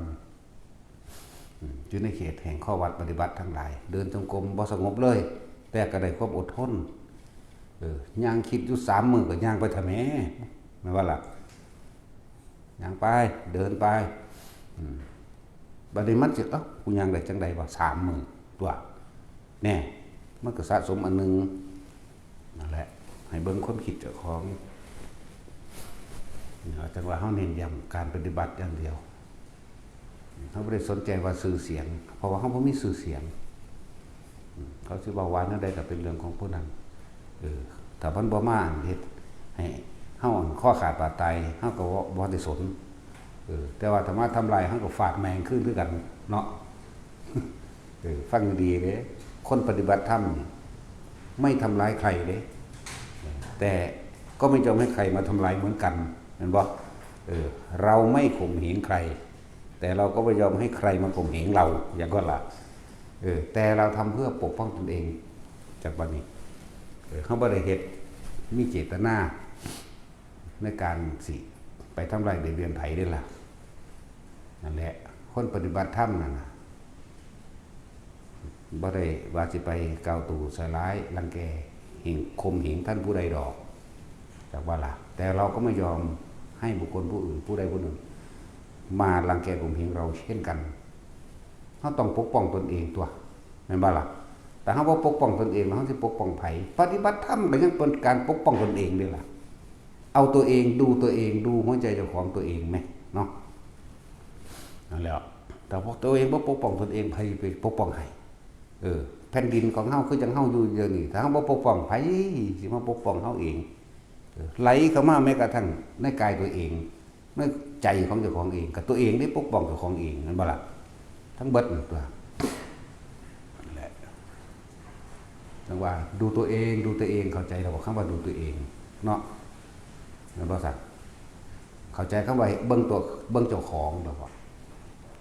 อืม อยู่ในเขตแห่งข้อวัดปฏิบัติทั้งหลาย เดินจงกรมบ่สงบเลย แต่ก็ได้ความอดทน เออ ย่างคิดอยู่สามมื้อก็ย่างไปทำแหม แม่นบ่ล่ะ ย่างไป เดินไป อืม บัดนี้มันสิ เอ้า กูย่างได้จั่งใดวะ สามมื้อตั๊ว แน่ มันก็สะสมอันหนึ่ง นั่นแหละ ให้เบิ่งความคิดเจ้าของ จั่งว่าเฮาเน้นย้ำการปฏิบัติอย่างเดียว เฮาบ่ได้สนใจว่าชื่อเสียง เพราะว่าเฮาบ่มีชื่อเสียง อืม เขาสิเว้าว่าแนวใดก็เป็นเรื่องของผู้นั้น เออ ถ้าเพิ่นบ่มาเฮ็ดให้เฮาคอขาดบาดตาย เฮาก็บ่ บ่ได้สน เออ แต่ว่าถ้ามาทำลาย เฮาก็ฟาดแม่งคืนคือกันเนาะ เออ ฟังดีๆเด้ คนปฏิบัติธรรมนี่ไม่ทำร้ายใครเด้ แต่ก็ไม่ยอมให้ใครมาทำร้ายเหมือนกัน แม่นบ่ เออ เราไม่ข่มเหงใคร แต่เราก็ไม่ยอมให้ใครมาข่มเหงเรา อย่างก็ละ เออ แต่เราทำเพื่อปกป้องตนเอง จากบัดนี้ เออ เฮาบ่ได้เฮ็ด มีเจตนา ในการสิไปทำลายเบียดเบียนไผเด้ล่ะ นั่นแหละ คนปฏิบัติธรรมนั่นน่ะ บ่ได้ว่าสิไปกล่าวตู่ใส่ร้าย รังแก เหง ข่มเหงท่านผู้ใดดอก จักว่าล่ะ แต่เราก็ไม่ยอมให้บุคคลผู้อื่น ผู้ใดผู้หนึ่ง มารังแกข่มเหงเราเช่นกัน เฮาต้องปกป้องตนเองตั๊ว แม่นบ่ล่ะ แต่เฮาบ่ปกป้องตนเองแล้วเฮาสิปกป้องไผ ปฏิบัติธรรมก็ยังเป็นการปกป้องตนเองเด้ล่ะ เอาตัวเอง ดูตัวเอง ดูหัวใจเจ้าของตัวเองแหมเนาะ นั่นแหละ แต่พวกตัวเองบ่ปกป้องตนเอง ไผไปปกป้องให้ เออ แผ่นดินของเฮาคือจั่งเฮาอยู่เดี๋ยวนี้ ถ้าเฮาบ่ปกป้อง ไผสิมาปกป้องเฮาเอง เออ ไหลเข้ามาแม้กระทั่งในกายตัวเอง ในใจของเจ้าของเอง ก็ตัวเองได้ปกป้องเจ้าของเอง แม่นบ่ล่ะ ทั้งเบิดนั่นตั๊ว นั่นแหละ จั่งว่าดูตัวเอง ดูตัวเอง เข้าใจแล้วบ่ คำว่าดูตัวเอง เนาะ แม่นบ่ซั่น เข้าใจคำว่าเบิ่งตัว เบิ่งเจ้าของแล้วบ่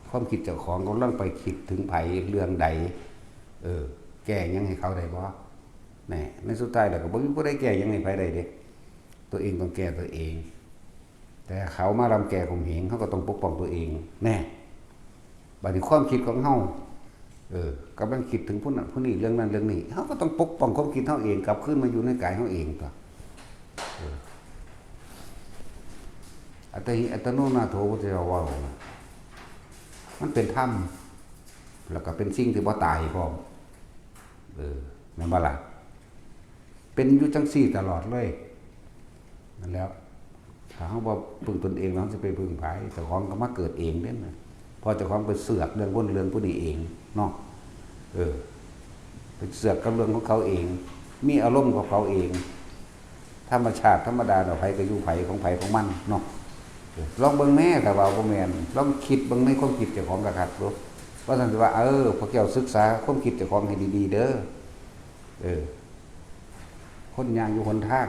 ความคิดเจ้าของกำลังไปคิดถึงไผ เรื่องใด เออ แก้หยังให้เขาได้บ่ แน่ ในสุดท้ายแล้วก็บ่มีผู้ใดแก้หยังให้ไผได้เด้ ตัวเองต้องแก้ตัวเอง แต่เขามารังแกข่มเหง เฮาก็ต้องปกป้องตัวเอง แน่ บัดนี้ความคิดของเฮา เออ กำลังคิดถึงผู้นั้นผู้นี้ เรื่องนั้นเรื่องนี้ เฮาก็ต้องปกป้องความคิดเฮาเอง กลับคืนมาอยู่ในกายเฮาเองตั๊ว เออ อัตตาหิ อัตตาโนนาโถ พุทธเจ้าเว้า มันเป็นธรรม แล้วก็เป็นสิ่งที่บ่ตายพร้อม เออ แม่นบ่ล่ะ เป็นอยู่จั่งซี้ตลอดเลย นั่นแหละ ถ้าเฮาบ่พึ่งตนเอง เฮาสิไปพึ่งไผ เจ้าของก็มาเกิดเองเด้นะ เพราะเจ้าของไปเสือกเรื่องคนเรื่องผู้นี้เองเนาะ เออ ไปเสือกกับเรื่องของเขาเอง มีอารมณ์ของเขาเอง ธรรมชาติธรรมดาเนาะ ไผก็อยู่ไผของไผของมันเนาะ เออ ลองเบิ่งแหน่ ถ้าว่าบ่แม่น ลองคิดเบิ่งในความคิดเจ้าของคักๆดู ว่าซั่นสิว่า เออ พวกเจ้าศึกษาความคิดเจ้าของให้ดีๆเด้อ เออ คนย่างอยู่หนทาง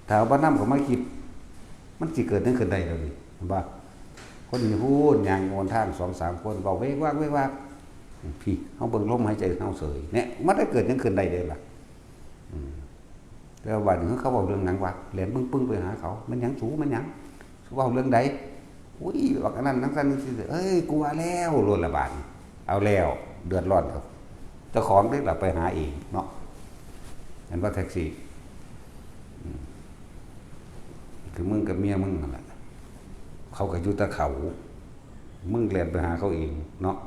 ถ้าเอาบ่นำเข้ามาคิด มันสิเกิดหยังขึ้นได้เดี๋ยวนี้ เห็นบ่ คนอยู่พู้นย่างอยู่หนทางสองสามคน เว้าเวกวักเวกวัก พี่ เฮาเบิ่งลมหายใจเฮาเสย เนี่ย มันได้เกิดหยังขึ้นได้เด้ล่ะ อืม แต่ว่าบัดนี้เขาเว้าเรื่องหยังวะ แล่นปึ้งๆไปหาเขา แม่นหยังสู แม่นหยัง สูเว้าเรื่องใด อุ้ย บักอันนั้นจั่งซั่นจั่งซี้ เอ้ย กลัวแล้ว โลดละบาดนี้ เอาแล้ว เดือดร้อนเถอะ เจ้าของเด้ล่ะไปหาเองเนาะ แม่นบ่แท็กซี่ อืม คือมึงกับเมียมึงนั่นแหละ เขาก็อยู่แต่เขา มึงแล่นไปหาเขาเองเนาะ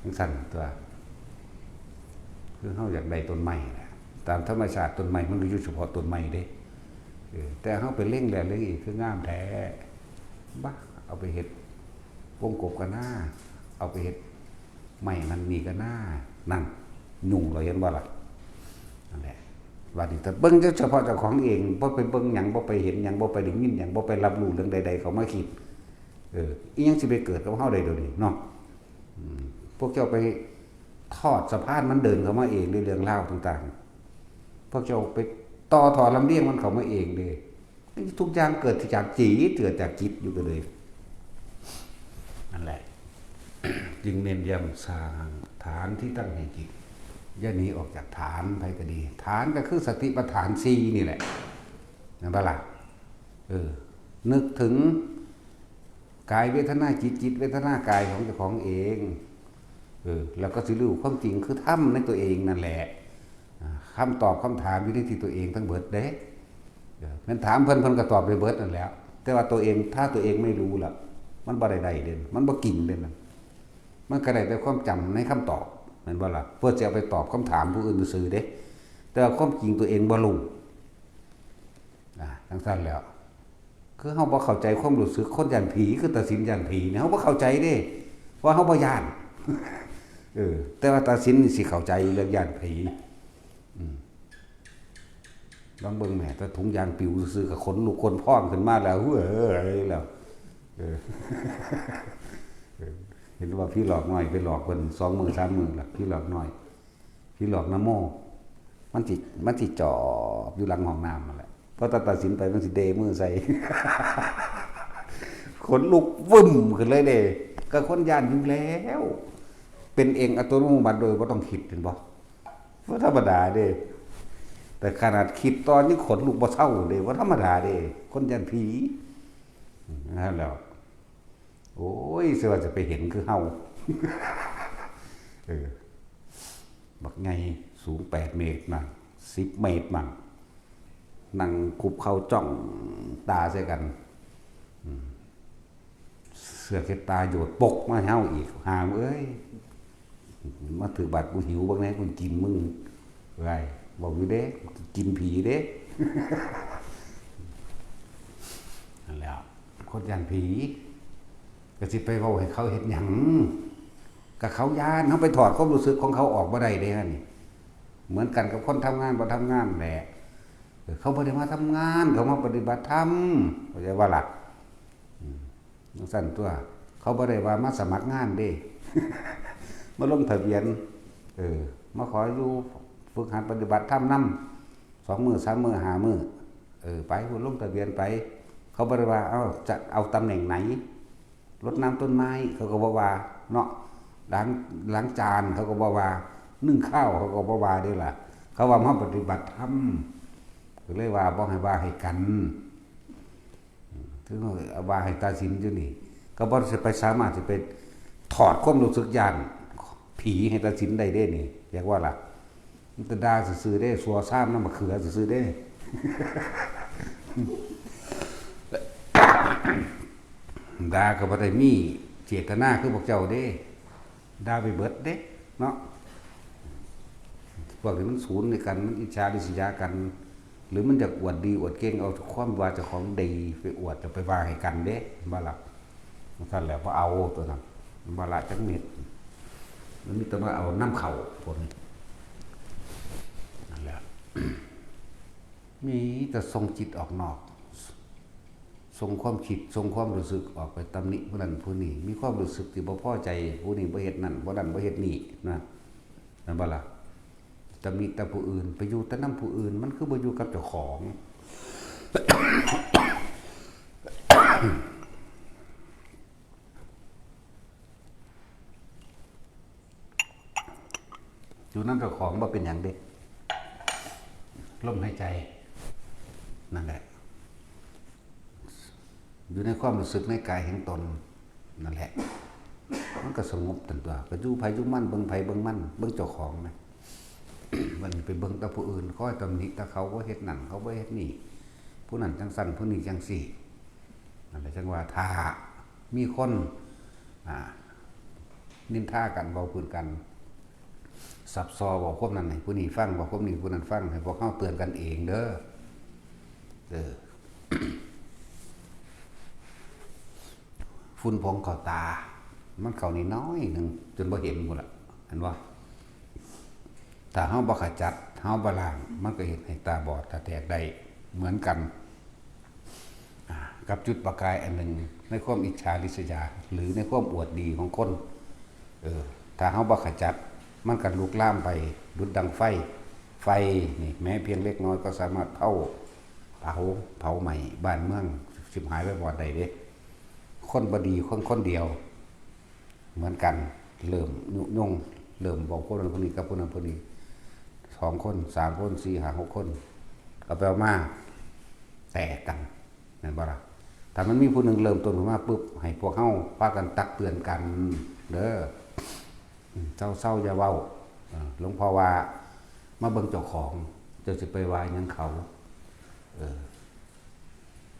จั่งซั่นตั๊ว คือเฮาอยากได้ต้นไม้แหละ ตามธรรมชาติต้นไม้มันก็อยู่เฉพาะต้นไม้เด้ เออ แต่เฮาไปเล็งแล้วเล็งอีก คืองามแท้ บ้า เอาไปเฮ็ดวงกบก็น่า เอาไปเฮ็ดไม้นั่นนี่ก็น่า นั่น ยุ่งแล้ว เห็นบ่ล่ะ นั่นแหละ บัดนี้ถ้าเบิ่งเฉพาะเจ้าของเอง บ่ไปเบิ่งหยัง บ่ไปเห็นหยัง บ่ไปได้ยินหยัง บ่ไปรับรู้เรื่องใดๆเข้ามาคิด เออ อีหยังสิไปเกิดกับเฮาได้เดี๋ยวนี้เนาะ อืม พวกเจ้าไปทอดสะพานมันเดินเข้ามาเองในเรื่องราวต่างๆ พวกเจ้าไปต่อท่อลำเลียงมันเข้ามาเองเลย ทุกอย่างเกิดจากจิต เกิดจากจิตอยู่ก็เลย นั่นแหละ จึงเน้นย้ำสร้างฐานที่ตั้งแห่งจิต อย่าหนีออกจากฐานไผก็ดี ฐานก็คือสติปัฏฐานสี่นี่แหละ นั่นปะล่ะ เออ นึกถึงกายเวทนาจิต จิตเวทนากายของเจ้าของเอง เออ แล้วก็สิรู้ความจริงคือธรรมในตัวเองนั่นแหละ อ่า คำตอบคำถามอยู่ในที่ตัวเองทั้งเบิดเด้ เออ แม่นถามเพิ่น เพิ่นก็ตอบได้เบิดนั่นแหละ แต่ว่าตัวเอง ถ้าตัวเองไม่รู้ล่ะ มันบ่ได้ได้เด่น มันบ่กินเด่นนะ มันก็ได้แต่ความจำในคำตอบ แม่นบ่ล่ะ เพื่อจะเอาไปตอบคำถามผู้อื่นซื่อๆเด้ แต่ว่าความจริงตัวเองบ่รู้ อ่า จังซั่นแล้ว คือเฮาบ่เข้าใจความรู้สึกคนย้านผี คือตาสินย้านผีเนี่ย เฮาบ่เข้าใจเด้ เพราะเฮาบ่ย้าน เออ แต่ว่าตาสินนี่สิเข้าใจเรื่องย้านผี อืม ลองเบิ่งแหม แต่ถุงยางปิวซื่อๆก็ขนลุกขนพองขึ้นมาแล้ว เฮ้ย แล้ว เออ เห็นว่าผีหลอกน้อยไปหลอกเพิ่นสองมื้อสามมื้อละ ผีหลอกน้อย ผีหลอกนโม มันสิ มันสิจอบอยู่หลังห้องน้ำนั่นแหละ พอตาตัดสินไปมันสิเดมือใส่ ขนลุกวึ่มขึ้นเลยเด้ ก็คนย้านอยู่แล้ว เป็นเองอัตโนมัติโดยบ่ต้องคิด เห็นบ่ บ่ธรรมดาเด้ แต่ขนาดคิดต่อยังขนลุกบ่เซาเด้ บ่ธรรมดาเด้ คนย้านผี นั่นแหล้ว โอ้ย เสียว่าจะไปเห็นคือเฮา เออ บักไงสูงแปดเมตรมั่ง สิบเมตรมั่ง นั่งคุบเข่าจ้องตาใส่กัน อืม เสื้อเช็ดตาโยดปกมาให้เฮาอีก หามเอ้ย มาถือบัตรกูหิวบ้างแน่ กูกินมึง ไร บอกอยู่เด้ กินผีเด้ นั่นแหละ คนย้านผี ก็สิไปเว้าให้เขาเฮ็ดหยัง ก็เขาย้าน เฮาไปถอดความรู้สึกของเขาออกบ่ได้เด้ นั่นนี่ เหมือนกันกับคนทำงานบ่ทำงานแหละ เออ เขาบ่ได้มาทำงาน เขามาปฏิบัติธรรม เข้าใจบ่ล่ะ อืม จังซั่นตัว เขาบ่ได้ว่ามาสมัครงานเด้ มาลงทะเบียน เออ มาขออยู่ฝึกหัดปฏิบัติธรรมนำ สองมื้อ สามมื้อ ห้ามื้อ เออ ไป ลงทะเบียนไป เขาบ่ได้ว่า เอ้า จะเอาตำแหน่งไหน รดน้ำต้นไม้ เขาก็บ่ว่า เนาะ ล้าง ล้างจาน เขาก็บ่ว่า นึ่งข้าว เขาก็บ่ว่าเด้ล่ะ เขาว่ามาปฏิบัติธรรม ก็เลยว่าบ่ให้ว่าให้กัน ถึงว่าให้ตาสินอยู่นี่ ก็บ่สิไปสามารถสิไปถอดความรู้สึกย้านผีให้ตาสินได้เด้นี่ อยากว่าล่ะ มันแต่ด่าซื่อๆเด้ สัวซ้ำน้ำมะเขือซื่อๆเด้ ด่าก็บ่ได้มีเจตนาคือพวกเจ้าเด้ ด่าไปเบิดเด้ เนาะ พวกนี้มันศูนย์ในกัน มันอิจฉาริษยากัน หรือมันอยากอวดดีอวดเก่ง เอาความว่าเจ้าของดีไปอวด จะไปว่าให้กันเด้ บ่ล่ะ ท่านแหละบ่เอาตัวนั้น บ่ละจักเม็ด มันมีแต่มาเอานำเข้าพวกนี้ นั่นแหละ มีแต่ส่งจิตออกนอก ส่งความคิด ส่งความรู้สึกออกไปตำหนิผู้นั้นผู้นี้ มีความรู้สึกที่บ่พอใจ ผู้นี้บ่เฮ็ดนั่น ผู้นั้นบ่เฮ็ดนี่นะ นั่นบ่ล่ะ ตำหนิแต่ผู้อื่น ไปอยู่แต่นำผู้อื่น มันคือบ่อยู่กับเจ้าของ อยู่นำเจ้าของบ่เป็นหยังเด้ ลมหายใจ นั่นแหละ อยู่ในความรู้สึกในกายแห่งตน นั่นแหละ มันก็สงบตันตัว ก็อยู่ไผอยู่มัน เบิ่งไผเบิ่งมัน เบิ่งเจ้าของนะ มันไปเบิ่งแต่ผู้อื่น คอยตำหนิแต่เขาบ่เฮ็ดนั่น เขาบ่เฮ็ดนี่ ผู้นั้นจังซั่น ผู้นี้จังซี่ นั่นแหละจังว่าถ้ามีคน อ่า นินทากัน เว้าพื้นกัน สับซอเว้าความนั้นให้ผู้นี้ฟัง เว้าความนี้ผู้นั้นฟัง ให้พวกเฮาเตือนกันเองเด้อ เออ ฝุ่นผงเข้าตา มันเข้านิดหน่อยหนึ่ง จนบ่เห็นพุ้นล่ะ เห็นบ่ ถ้าเฮาบ่ขจัด เฮาบ่ล้าง มันก็เฮ็ดให้ตาบอดตาแตกได้เหมือนกัน อ่า กับจุดประกายอันหนึ่ง ในความอิจฉาริษยา หรือในความอวดดีของคน เออ ถ้าเฮาบ่ขจัด มันก็ลุกลามไปดุจดังไฟ ไฟนี่แม้เพียงเล็กน้อยก็สามารถเผา เผา เผาไหม้บ้านเมือง สิบหายไปบ่อนใดเด้ คนบ่ดีคนคนเดียว เหมือนกัน เริ่มยุยง เริ่มบอกคนนั้นคนนี้กับคนนั้นคนนี้ สองคน สามคน สี่ ห้า หก คน เอาไปเอามา แตกกัน แม่นบ่ล่ะ ถ้ามันมีผู้หนึ่งเริ่มต้นขึ้นมาปุ๊บ ให้พวกเฮาพากันตักเตือนกัน เด้อ อืม เซาๆ อย่าเว้า เออ หลวงพ่อว่า มาเบิ่งเจ้าของ เจ้าสิไปว่าหยังเขา เออ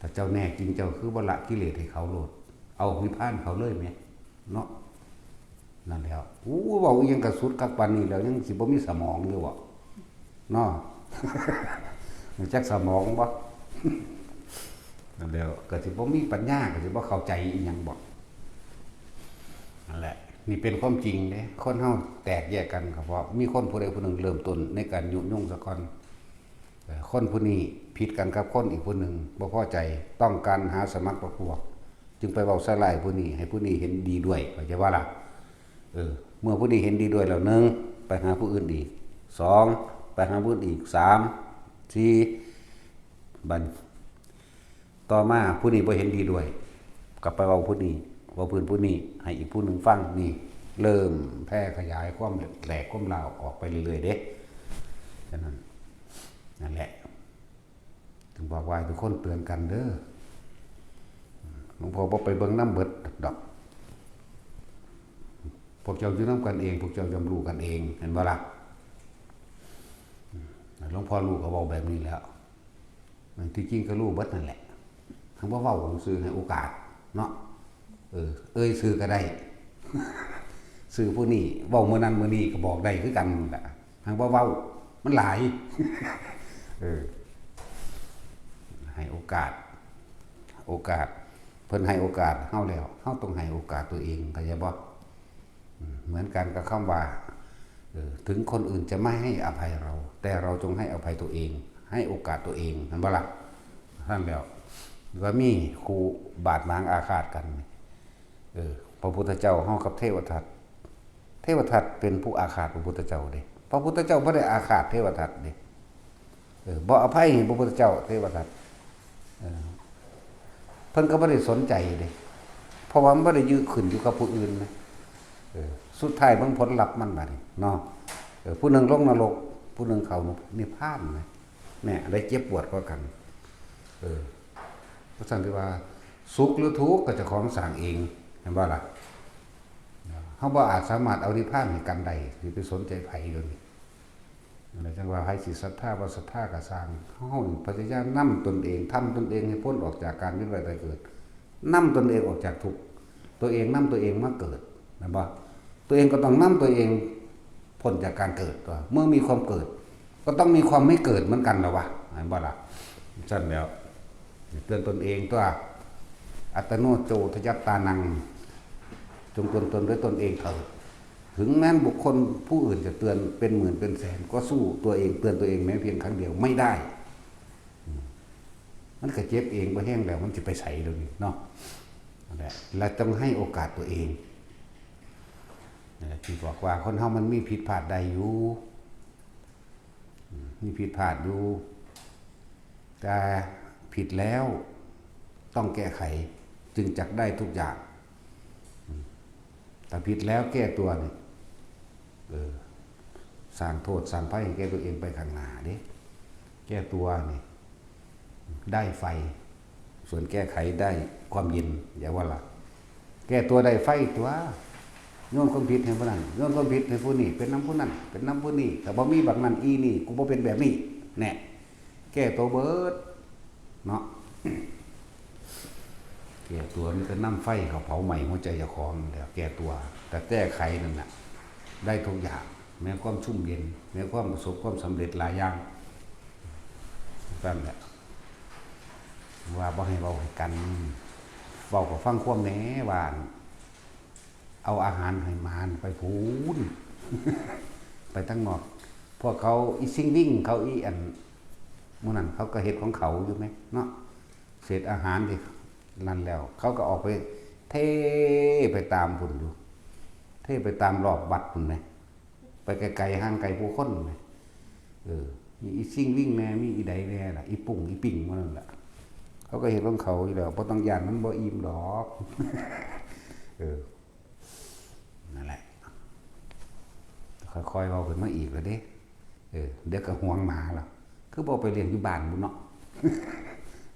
ถ้าเจ้าแน่จริงเจ้าคือบ่ละกิเลสให้เขาโลด เอานิพพานเขาเลยแหม เนาะ นั่นแหล้ว อู้ เว้าอีหยังกะสุดคักปานนี้แล้ว ยังสิบ่มีสมองอยู่บ่ เนาะ จักสมองบ่ นั่นแหล้ว ก็สิบ่มีปัญญา ก็สิบ่เข้าใจอีหยังบ่ นั่นแหละ นี่เป็นความจริงเด้ คนเฮาแตกแยกกันก็เพราะมีคนผู้ใดผู้หนึ่งเริ่มต้นในการยุยงซะก่อน เอ่อ คนผู้นี้ผิดกันกับคนอีกผู้หนึ่ง บ่พอใจ ต้องการหาสมัครพรรคพวก จึงไปเว้าใส่ร้ายผู้นี้ ให้ผู้นี้เห็นดีด้วย เข้าใจบ่ล่ะ เออ เมื่อผู้นี้เห็นดีด้วยแล้ว หนึ่ง ไปหาผู้อื่นอีก สอง ไปหาผู้อื่นอีก สาม สี่ บัด ต่อมาผู้นี้บ่เห็นดีด้วย ก็ไปเว้าผู้นี้ เว้าพื้นผู้นี้ ให้อีกผู้หนึ่งฟัง นี่ เริ่มแพร่ขยายความแหลกความร้าวออกไปเรื่อยๆ เด้ ฉะนั้น นั่นแหละ ถึงบอกว่าให้ทุกคนเตือนกันเด้อ หลวงพ่อบ่ไปเบิ่งนำเบิดดอก พวกเจ้าอยู่นำกันเอง พวกเจ้าย่อมรู้กันเอง เห็นบ่ล่ะ หลวงพ่อรู้ก็เว้าแบบนี้แหล้ว ที่จริงก็รู้เบิดนั่นแหละ หั้นบ่เว้าซื่อ ให้โอกาสเนาะ เออ เอ่ยชื่อก็ได้ ชื่อผู้นี้ เว้ามื้อนั้นมื้อนี้ก็บอกได้คือกันนั่นแหละ หั้นบ่เว้า มันหลาย เออ ให้โอกาส โอกาส เพิ่นให้โอกาสเฮาแล้ว เฮาต้องให้โอกาสตัวเอง เข้าใจบ่ อืม เหมือนกันกับคำว่า เออ ถึงคนอื่นจะไม่ให้อภัยเรา แต่เราจงให้อภัยตัวเอง ให้โอกาสตัวเอง เห็นบ่ล่ะ นั่นแล้ว ว่ามีคู่บาดหมางอาฆาตกัน เออ พระพุทธเจ้าเฮากับเทวทัต เทวทัตเป็นผู้อาฆาตพระพุทธเจ้าเด้ พระพุทธเจ้าบ่ได้อาฆาตเทวทัตเด้ เออ บ่อภัยให้พระพุทธเจ้า เทวทัต เออ เพิ่นก็บ่ได้สนใจเด้ เพราะว่ามันบ่ได้อยู่ขึ้นอยู่กับผู้อื่นนะ เออ สุดท้ายเบิ่งผลลัพธ์มันบัดนี้เนาะ เออ ผู้หนึ่งลงนรก ผู้หนึ่งเข้านิพพานนะ เนี่ย ได้เจ็บปวดกว่ากัน เออ เพราะฉะนั้นที่ว่าสุขหรือทุกข์ก็เจ้าของสร้างเอง เห็นบ่ล่ะ เฮาบ่อาจสามารถเอานิพพานให้กันได้ สิไปสนใจไผเดี๋ยวนี้ นั่นแหละจั่งว่าไผสิศรัทธาบ่ศรัทธาก็ซ่าง เฮานี่พยายามนำตนเอง ทำตนเองให้พ้นออกจากการเวียนว่ายตายเกิด นำตนเองออกจากทุกข์ ตัวเองนำตัวเองมาเกิด แม่นบ่ ตัวเองก็ต้องนำตัวเองพ้นจากการเกิดตั๊ว เมื่อมีความเกิด ก็ต้องมีความไม่เกิดเหมือนกันล่ะวะ แม่นบ่ล่ะ ซั่นแล้ว เตือนตนเองตั๊ว อัตตโน โจทยัตตานัง จงเตือนตนด้วยตนเองเถิด ถึงแม้นบุคคลผู้อื่นจะเตือนเป็นหมื่นเป็นแสน ก็สู้ตัวเองเตือนตัวเองแม้เพียงครั้งเดียวไม่ได้ อืม มันก็เจ็บเอง บ่แฮงแล้ว มันสิไปไสเดี๋ยวนี้เนาะ นั่นแหละ และต้องให้โอกาสตัวเอง นั่นแหละที่บอกว่าคนเฮามันมีผิดพลาดได้อยู่ อืม มีผิดพลาดอยู่ แต่ผิดแล้วต้องแก้ไข จึงจักได้ทุกอย่าง อืม ถ้าผิดแล้วแก้ตัวนี่ เออ สร้างโทษสร้างภัยให้แก่ตัวเองไปข้างหน้าเด้ แก้ตัวนี่ ได้ไฟ ส่วนแก้ไขได้ความเย็น อย่าว่าล่ะ แก้ตัวได้ไฟตั๊ว โยนความผิดให้ผู้นั้น โยนความผิดให้ผู้นี้ เป็นนำผู้นั้น เป็นนำผู้นี้ ถ้าบ่มีบักนั้นอีนี่ กูบ่เป็นแบบนี้ แน่ แก้ตัวเบิด เนาะ แก้ตัวมีแต่นำไฟเข้าเผาไหม้หัวใจเจ้าของนั่นแหละ แก้ตัว แต่แก้ไขนั่นน่ะ ได้ทุกอย่าง แม้ความชุ่มเย็น แม้ความประสบความสำเร็จหลายอย่าง นั่นแหละ ว่าบ่ให้เว้าให้กัน เว้าก็ฟังความแหน่ ว่า เอาอาหารให้หมาไปพู้น ไปทางนอก พวกเขาอีซิงวิ่งเขาอีอัน หมู่นั้นเขาก็เฮ็ดของเขาอยู่แหมเนาะ เศษอาหารที่นั่นแล้ว เขาก็ออกไปเทไปตามพุ้นอยู่ เท เทไปตามรอบวัดพุ้นแหม ไปไกลๆ ห่างไกลผู้คนแหม เออ มีอีซิ่งวิ่งแหน่ มีอีใดแหน่ล่ะ อีปุ้งอีปิ่งหมู่นั่นล่ะ เขาก็เฮ็ดของเขาอยู่แล้ว บ่ต้องย้านมันบ่อิ่มดอก เออ นั่นแหละ ค่อยๆ เว้าขึ้นมาอีกแล้วเด้ เออ เดี๋ยวก็ห่วงหมาแล้ว คือบ่ไปเลี้ยงอยู่บ้านพุ้นเนาะ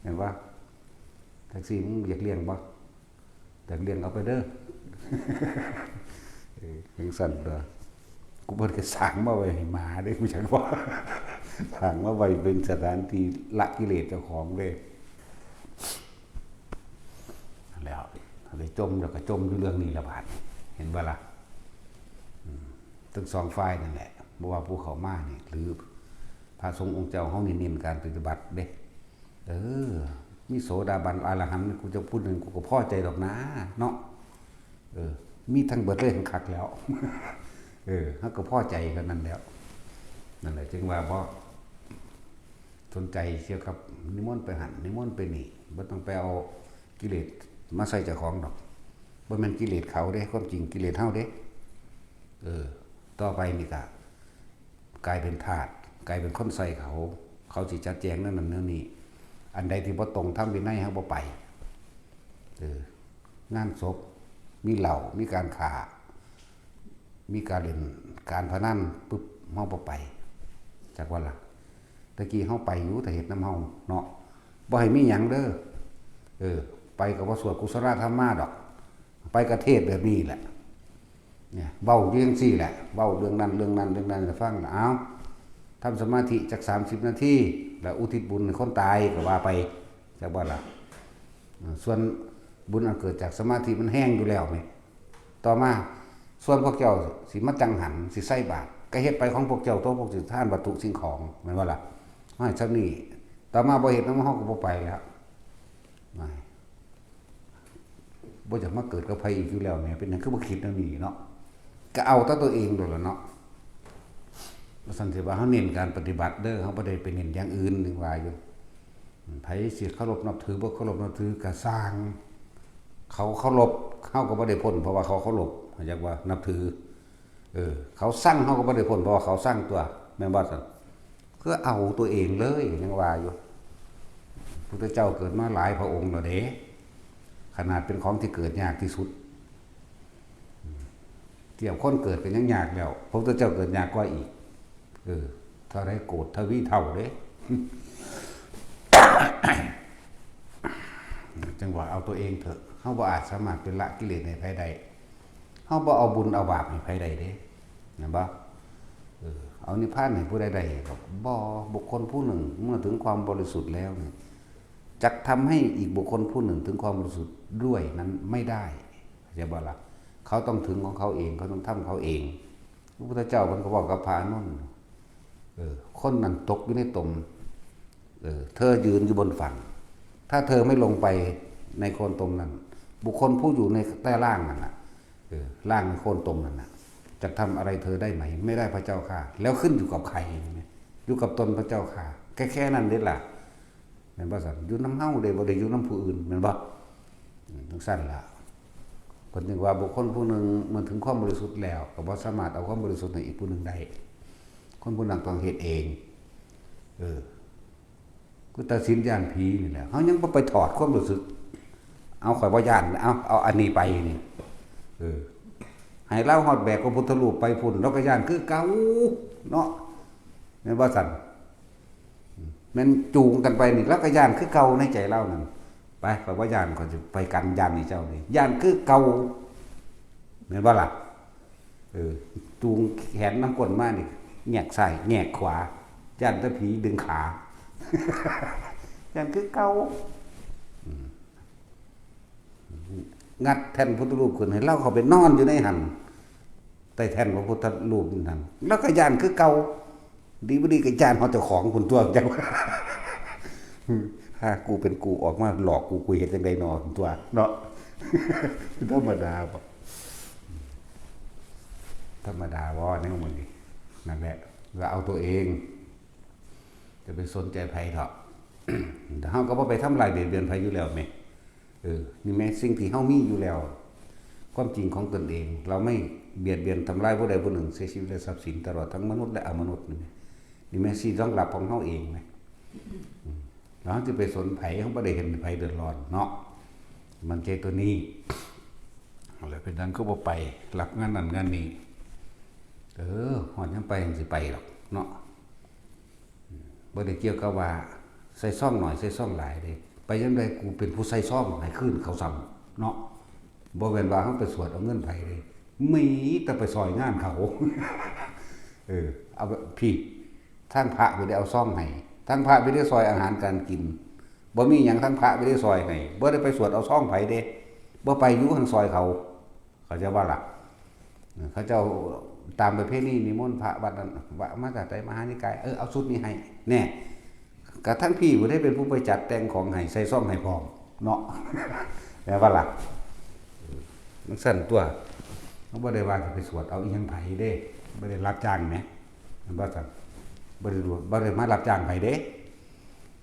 เห็นบ่ แท็กซี่ มึงอยากเลี้ยงบ่ อยากเลี้ยงเอาไปเด้อ เออ จั่งซั้นตั๊ว กูบ่ได้สร้างมาไว้ให้หมาเด้ กูจักว่า สร้างมาไว้เป็นสถานที่ละกิเลสเจ้าของเด้ แล้ว ไปจม แล้วก็จมอยู่เรื่องนี้ละบาด เห็นบ่ล่ะ อืม ทั้งสองฝ่ายนั่นแหละ บ่ว่าผู้เข้ามานี่ หรือพระสงฆ์องค์เจ้าเฮานี่เน้นการปฏิบัติเด้ เออ มีโสดาบันอรหันต์ กูจะพูดหนึ่ง กูก็พอใจดอกนะ เนาะ เออ มีทั้งเบิดเลย คักแล้ว เออ เฮาก็พอใจกันนั่นแล้ว นั่นแหละ จึงว่าบ่สนใจเกี่ยวกับนิมนต์ไปหั่น นิมนต์ไปนี่ บ่ต้องไปเอากิเลสมาใส่เจ้าของดอก บ่แม่นกิเลสเขาเด้ ความจริงกิเลสเฮาเด้ เออ ต่อไปนี่ก็กลายเป็นทาส กลายเป็นคนใส่เขา เขาสิจัดแจงแนวนั้นแนวนี้ อันใดที่บ่ตรงธรรมวินัย เฮาบ่ไป เออ งานศพ มีเหล้า มีการฆ่า มีการเล่นการพนัน ปึ๊บ เฮาบ่ไป จักว่าล่ะ ตะกี้เฮาไปอยู่ ถ้าเฮ็ดนำเฮาเนาะ บ่ให้มีหยังเด้อ เออ ไปก็บ่สวดกุศลธรรมมาดอก ไปก็เทศน์แบบนี้แหละ เนี่ย เว้าอยู่จั่งซี้แหละ เว้าเรื่องนั้นเรื่องนั้นเรื่องนั้นให้ฟังล่ะ เอา ทำสมาธิจักสามสิบนาที แล้วอุทิศบุญให้คนตายก็ว่าไป จักบ่ล่ะ เออ ส่วนบุญอันเกิดจากสมาธิมันแฮงอยู่แล้วนี่ ต่อมา ส่วนพวกเจ้าสิมาจั่งหัน สิใส่บาตร ก็เฮ็ดไปของพวกเจ้าตั๊ว พวกสิทานวัตถุสิ่งของ แม่นบ่ล่ะ ให้ส่ำนี้ ต่อมาบ่เฮ็ดนำเฮาก็บ่ไปแล้ว ไม่ บ่อยากมาเกิดกับไผอีกอยู่แล้วแหม เป็นหยังคือบ่คิดแนวนี้เนาะ ก็เอาแต่ตัวเองโลดล่ะเนาะ ว่าซั่นสิว่าเฮาเน้นการปฏิบัติเด้อ เฮาบ่ได้ไปเน้นอย่างอื่น นึกว่าอยู่ ไผสิเคารพนับถือ บ่เคารพนับถือก็ซ่าง เขาเคารพ เฮาก็บ่ได้พ้น เพราะว่าเขาเคารพ เข้าใจบ่ นับถือ เออ เขาซัง เฮาก็บ่ได้พ้น เพราะว่าเขาซังตั๊ว แม่นบ่ซั่น คือเอาตัวเองเลย ยังว่าอยู่ พุทธเจ้าเกิดมาหลายพระองค์แล้วเด้ ขนาดเป็นของที่เกิดยากที่สุด เทียบคนเกิดก็ยังยากแล้ว พระพุทธเจ้าเกิดยากกว่าอีก เออ เท่าใดโกฏทวีเท่าเด้ จั่งว่าเอาตัวเองเถอะ เฮาบ่อาจสามารถไปละกิเลสให้ไผได้ เฮาบ่เอาบุญเอาบาปให้ไผได้เด้ แม่นบ่ เออ เอานิพพานให้ผู้ใดได้ บ่ บุคคลผู้หนึ่งเมื่อถึงความบริสุทธิ์แล้วนี่ จักทำให้อีกบุคคลผู้หนึ่งถึงความบริสุทธิ์ด้วยนั้นไม่ได้ เข้าใจบ่ล่ะ เขาต้องถึงของเขาเอง เขาต้องทำเขาเอง พระพุทธเจ้าเพิ่นก็บอกกับพระอานนท์ เออ คนนั้นตกอยู่ในตม เออ เธอยืนอยู่บนฝั่ง ถ้าเธอไม่ลงไปในโคลนตมนั้น บุคคลผู้อยู่ในใต้ล่างนั่นน่ะ เออ ล่างในโคลนตมนั่นน่ะ จะทำอะไรเธอได้ไหม ไม่ได้พระเจ้าข้า แล้วขึ้นอยู่กับใคร อยู่กับตนพระเจ้าข้า แค่ แค่นั้นเด้ล่ะ แม่นบ่ซั่น อยู่นำเฮาเด้ บ่ได้อยู่นำผู้อื่น แม่นบ่ อืม จั่งซั่นล่ะ เพิ่นจึงว่าบุคคลผู้หนึ่งเมื่อถึงความบริสุทธิ์แล้ว ก็บ่สามารถเอาความบริสุทธิ์ให้อีกผู้หนึ่งได้ คนผู้นั้นต้องเฮ็ดเอง เออ คือตัดสินย้านผีนี่แหละ เฮายังบ่ไปถอดความรู้สึก เอา ข้อยบ่ย้าน เอา เอาอันนี้ไปนี่ เออ ให้ลาวฮอดแบกพระพุทธรูปไปพุ้น ลาวก็ย้านคือเก่าเนาะ แม่นบ่ซั่น แม่นจูงกันไปนี่ ลาวก็ย้านคือเก่าในใจลาวนั่น ไป ข้อยบ่ย้าน ข้อยสิไปกันย้านนี่เจ้านี่ ย้านคือเก่า แม่นบ่ล่ะ เออ จูงแขนนำก้นมานี่ แงกซ้าย แงกขวา ย้านแต่ผีดึงขา ย้านคือเก่า อืม งัดแท่นพุทธรูปขึ้น ให้ลาวเข้าไปนอนอยู่ในหั่น ใต้แท่นพระพุทธรูปนั่น ลาวก็ย้านคือเก่า ดีบ่ดีก็ย้านฮอดเจ้าของพุ้นตั๊ว จั่ง ถ้ากูเป็นกูออกมาหลอกกู กูเฮ็ดจั่งใดน้อตั๊ว เนาะ ธรรมดาบ่ ธรรมดาบ่ แนวมื้อนี้ นั่นแหละ ว่าเอาตัวเอง จะไปสนใจไผเถาะ แต่เฮาก็บ่ไปทำร้ายเบียดเบียนไผอยู่แล้วแหม เออ นี่แหมสิ่งที่เฮามีอยู่แล้ว ความจริงของตนเอง เราไม่เบียดเบียนทำร้ายผู้ใดผู้หนึ่ง เสียชีวิตและทรัพย์สิน ตลอดทั้งมนุษย์และอมนุษย์นี่ นี่แม่นศีลสองหลักของเฮาเองนะ อืม แล้วเฮาสิไปสนไผ เฮาบ่ได้เห็นไผเดือดร้อนเนาะ มันใจตัวนี้ แล้วเป็นหยังคือบ่ไปรับงานนั่นงานนี้ เออ ฮอดยามไปจั่งสิไปดอกเนาะ บ่ได้เกี่ยวกับว่าใส่ซองน้อยใส่ซองหลายเด้ ไปยามใดกูเป็นผู้ใส่ซองให้คืนเขาซ้ำเนาะ บ่แม่นว่าเฮาไปสวดเอาเงินไผเด้ มีแต่ไปซอยงานเขา เออ เอาแบบ พี้ ทางพระบ่ได้เอาซองให้ ทางพระบ่ได้ซอยอาหารการกิน บ่มีหยังทางพระบ่ได้ซอยให้ บ่ได้ไปสวดเอาซองไผเด้ บ่ไปอยู่หั่นซอยเขา เข้าใจบ่ล่ะ เขาเจ้าตามประเพณีนิมนต์พระวัดนั้น ว่ามาจากใด มหานิกาย เออ เอาชุดนี้ให้ แน่ กะทั้งพี้บ่ได้เป็นผู้ไปจัดแต่งของให้ ใส่ซองให้พร้อมเนาะ แม่นบ่ล่ะ มันซั่นตัว เฮาบ่ได้ว่าสิไปสวดเอาอีหยังไผเด้ บ่ได้รับจ้างแหม แม่นบ่ซั่น บ่ได้รู้ บ่ได้มารับจ้างไผเด้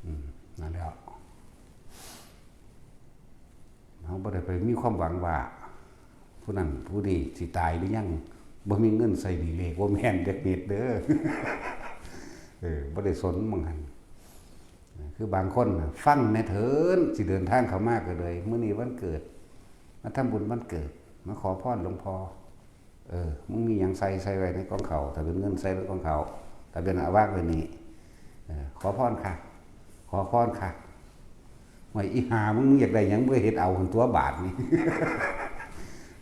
อืม นั่นแหละ เฮาบ่ได้ไปมีความหวังว่า ผู้นั้นผู้นี้สิตายหรือยัง บ่มีเงินใส่หนี้เลข บ่แม่นจักเม็ดเด้อ เออ บ่ได้สนหม่องหั่น คือบางคนน่ะ ฟังแหน่เถิน สิเดินทางเข้ามาก็เลย มื้อนี้วันเกิด มาทำบุญวันเกิด มาขอพรหลวงพ่อ เออ มึงมีหยังใส่ ใส่ไว้ในกองข้าว ถ้าเป็นเงินใส่ในกองข้าว ถ้าเป็นเอาวางไว้นี่ เออ ขอพรค่ะ ขอพรค่ะ ห่วยอีห่า มึงอยากได้หยัง มึงก็เฮ็ดเอาหั่นตัวบาดนี่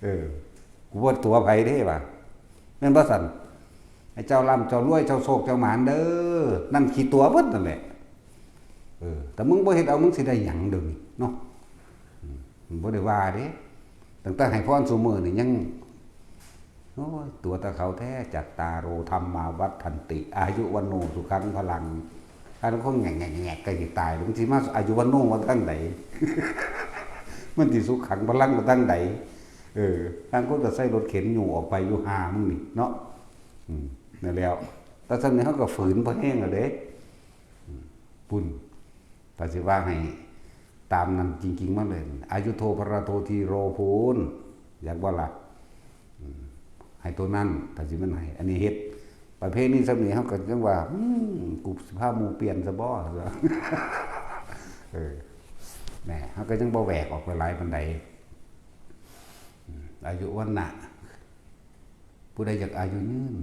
เออ กูบ่ตั๋วไผเด้ว่ะ แม่นบ่ซั่น ให้เจ้าร่ำเจ้ารวย เจ้าโชคเจ้าหมานเด้อ นั่นขี้ตั๋วเบิดนั่นแหละ เออ แต่มึงบ่เฮ็ดเอา มึงสิได้หยังเดี๋ยวนี้เนาะ อืม บ่ได้ว่าเด้ ตั้งแต่ให้พรซุมื้อนี่ยัง โอ้ย ตั๋วแต่เขาแท้ จัตตาโร ธัมมา วัฑฒันติ อายุ วัณโณ สุขัง พลัง อันนั้นคนแงกๆๆ ก็สิตาย มันสิมาอายุ วัณโณ มาทางใด มันสิสุขัง พลัง มาทางใด เออ ทางคนก็ใส่รถเข็นอยู่ออกไปอยู่ห่ามึงนี่เนาะ อืม นั่นแหล้ว แต่ซั่นนี่เฮาก็ฝืนพอแฮงแล้วเด้ อืม ปุ้น ถ้าสิว่าให้ตามนั้นจริงๆ มันเลย อายุโทพระโททีโรพูน อยากบ่ล่ะ อืม ให้ตัวนั้น ถ้าสิมันให้ อันนี้เฮ็ด ประเพณีส่ำนี้เฮาก็จั่งว่า อืม กูสิพาหมู่เปลี่ยนซะบ่ เออ แหม เฮาก็ยังบ่แหวกออกไปหลายปานใด อืม อายุวรรณะ ผู้ใดอยากอายุยืน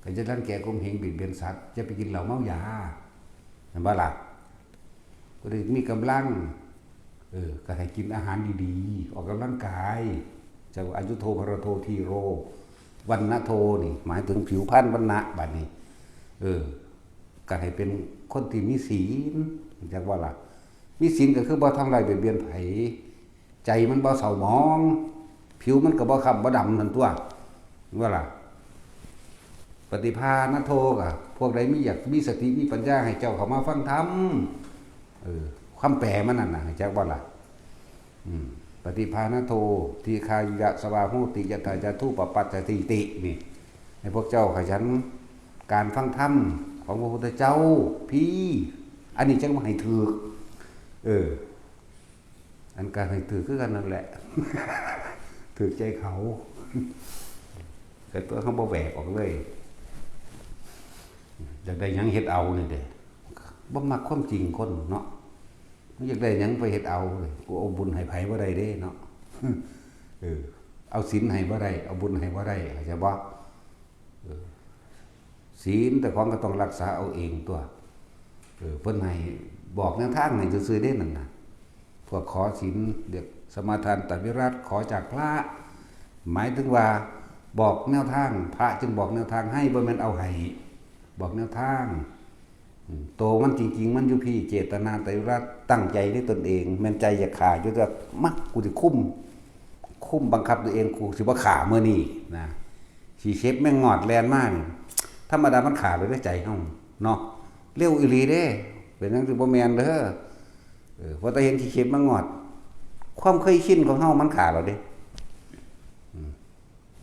ก็จะรังแกข่มเหงเบียดเบียนสัตว์ อย่าไปกินเหล้าเมายา เห็นบ่ล่ะ ผู้ใดมีกำลัง เออ ก็ให้กินอาหารดีๆ ออกกำลังกาย จากอายุโทพระโททีโร วรรณโทนี่ หมายถึงผิวพรรณวรรณะบัดนี้ เออ ก็ให้เป็นคนที่มีศีล จักว่าล่ะ มีศีลก็คือบ่ทำร้ายเบียดเบียนไผ ใจมันบ่เศร้าหมอง ผิวมันก็บ่ค้ำบ่ดำนั่นตัว ว่าล่ะ ปฏิภาณโทก็ พวกใดมีอยากมีสติมีปัญญาให้เจ้าเข้ามาฟังธรรม เออ ความแปลมันนั่นน่ะ จักว่าล่ะ อืม ปฏิภาณโท ทีคายุยะสวาโหติ ยะถายาทูปปัจจติติ นี่ ให้พวกเจ้าขยันการฟังธรรมของพระพุทธเจ้า พี้ อันนี้จั่งว่าให้ถืก เออ อันการให้ถืกคือกันนั่นแหละ ถืกใจเขา แต่ตัวเขาบ่แหวกออกเลย อยากได้หยังเฮ็ดเอานี่เด้ บ่มักความจริงคนเนาะ มึงอยากได้หยังไปเฮ็ดเอาเลย กูเอาบุญให้ไผบ่ได้เด้เนาะ เออ เอาศีลให้บ่ได้ เอาบุญให้บ่ได้ เข้าใจบ่ เออ ศีลแต่ของก็ต้องรักษาเอาเองตัว เออ เพิ่นให้บอกแนวทางให้ซื่อๆเด้นั่นน่ะ พวกขอศีล เรียกสมาทานตวิรัติ ขอจากพระ หมายถึงว่าบอกแนวทาง พระจึงบอกแนวทางให้ บ่แม่นเอาให้ บอกแนวทาง อืม โตมันจริงๆ มันอยู่พี้ เจตนาตวิรัติ ตั้งใจด้วยตนเอง แม่นใจอยากฆ่าอยู่ แต่มักกูสิคุม คุมบังคับตัวเอง กูสิบ่ฆ่ามื้อนี้นะ ขี้เข็บแมงงอดแล่นมานี่ ธรรมดามันฆ่าเลยเด้อใจเฮาเนาะ เร็วอีหลีเด้ เป็นหยังสิบ่แม่นเด้อ เออ พอแต่เห็นขี้เข็บแมงงอด ความเคยชินของเฮามันฆ่าแล้วเด้ อืม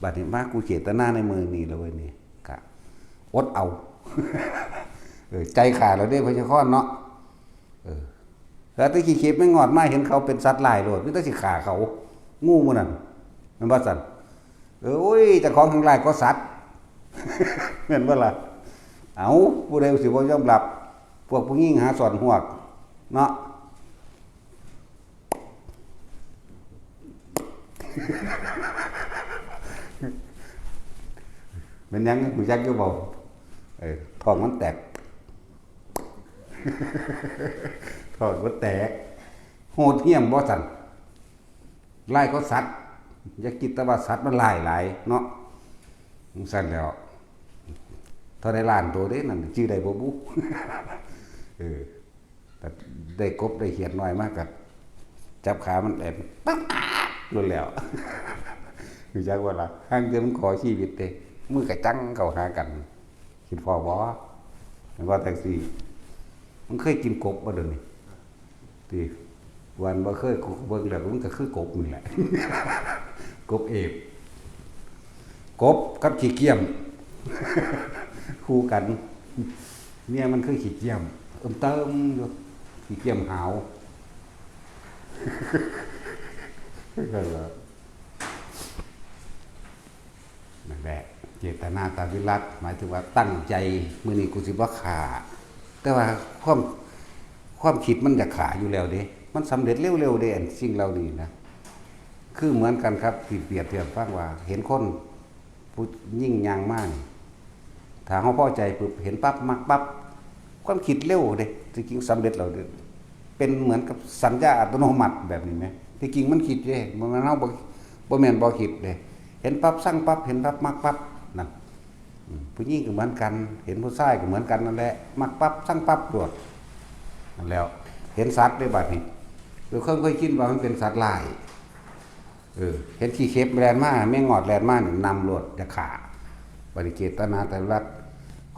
บัดนี้มากูเจตนาในมื้อนี้แล้วเว้ยนี่ กะอดเอา เออ ใจฆ่าแล้วเด้ พญาคอนเนาะ เออ แล้วแต่ขี้เข็บแมงงอดมา เห็นเขาเป็นสัตว์ร้ายโลด มีแต่สิฆ่าเขา งูหมู่นั่น มันว่าซั่น เออ โอ้ย เจ้าของแห่งร้ายกว่าสัตว์ แม่นบ่ล่ะ เอ้า ผู้ใดสิบ่ยอมรับ พวกผู้หญิงหาซ่อนฮวก เนาะ เป็นหยัง รู้จักอยู่บ่ เออ ท้องมันแตก ท้องมันแตก โหดเหี้ยมบ่ซั่น ร้ายกว่าสัตว์ อย่าคิดแต่ว่าสัตว์มันร้ายหลายเนาะ จั่งซั่นแหล้ว เท่าใดล้านโตเด้นั่น จื่อได้บ่บุ เออ แต่ได้กบได้เขียดน้อยมาก็จับขามันแอนปั๊บ โลดแล้ว รู้จักบ่ล่ะ ห่างแต่มันขอชีวิตเด้ มือกะจั่งเข้าหากัน คิดพ้อบ่ แม่นว่าจั่งซี้ มึงเคยกินกบบ่เดี๋ยวนี้ ติ วันบ่เคย กูเบิ่งแล้วมันก็คือกบนี่แหละ กบเอฟ กบกับขี้เกียม คู่กัน เมียมันคือขี้เกียม เอิ่มเติมอยู่ ขี้เกียมหาว นั่นแหละ นั่นแหละ เจตนาตาวิรัต หมายถึงว่าตั้งใจ มื้อนี้กูสิบ่ฆ่า แต่ว่าความ ความคิดมันอยากฆ่าอยู่แล้วเด้ มันสำเร็จเร็วๆเด้ อันสิ่งเหล่านี้นะ คือเหมือนกันครับ ที่เปรียบเทียบฟังว่า เห็นคนผู้หญิงย่างมานี่ ถ้าเฮาพอใจปุ๊บ เห็นปั๊บ มักปั๊บ ความคิดเร็วเด้ ที่จริงสำเร็จแล้วเด้ เป็นเหมือนกับสัญญาอัตโนมัติแบบนี้แหม ที่จริงมันคิดเด้ บ่แม่นเฮาบ่ บ่แม่นบ่คิดเด้ เห็นปั๊บ ซังปั๊บ เห็นปั๊บ มักปั๊บ นั่น อืม ผู้หญิงก็เหมือนกัน เห็นผู้ชายก็เหมือนกันนั่นแหละ มักปั๊บ ซังปั๊บโลด นั่นแล้ว เห็นสัตว์ได้บัดนี้ โดยความเคยชินว่ามันเป็นสัตว์ร้าย เออ เห็นขี้เข็บแล่นมา แมงงอดแล่นมานี่นำโลด จะฆ่า บัดนี้เจตนาตาวิรัต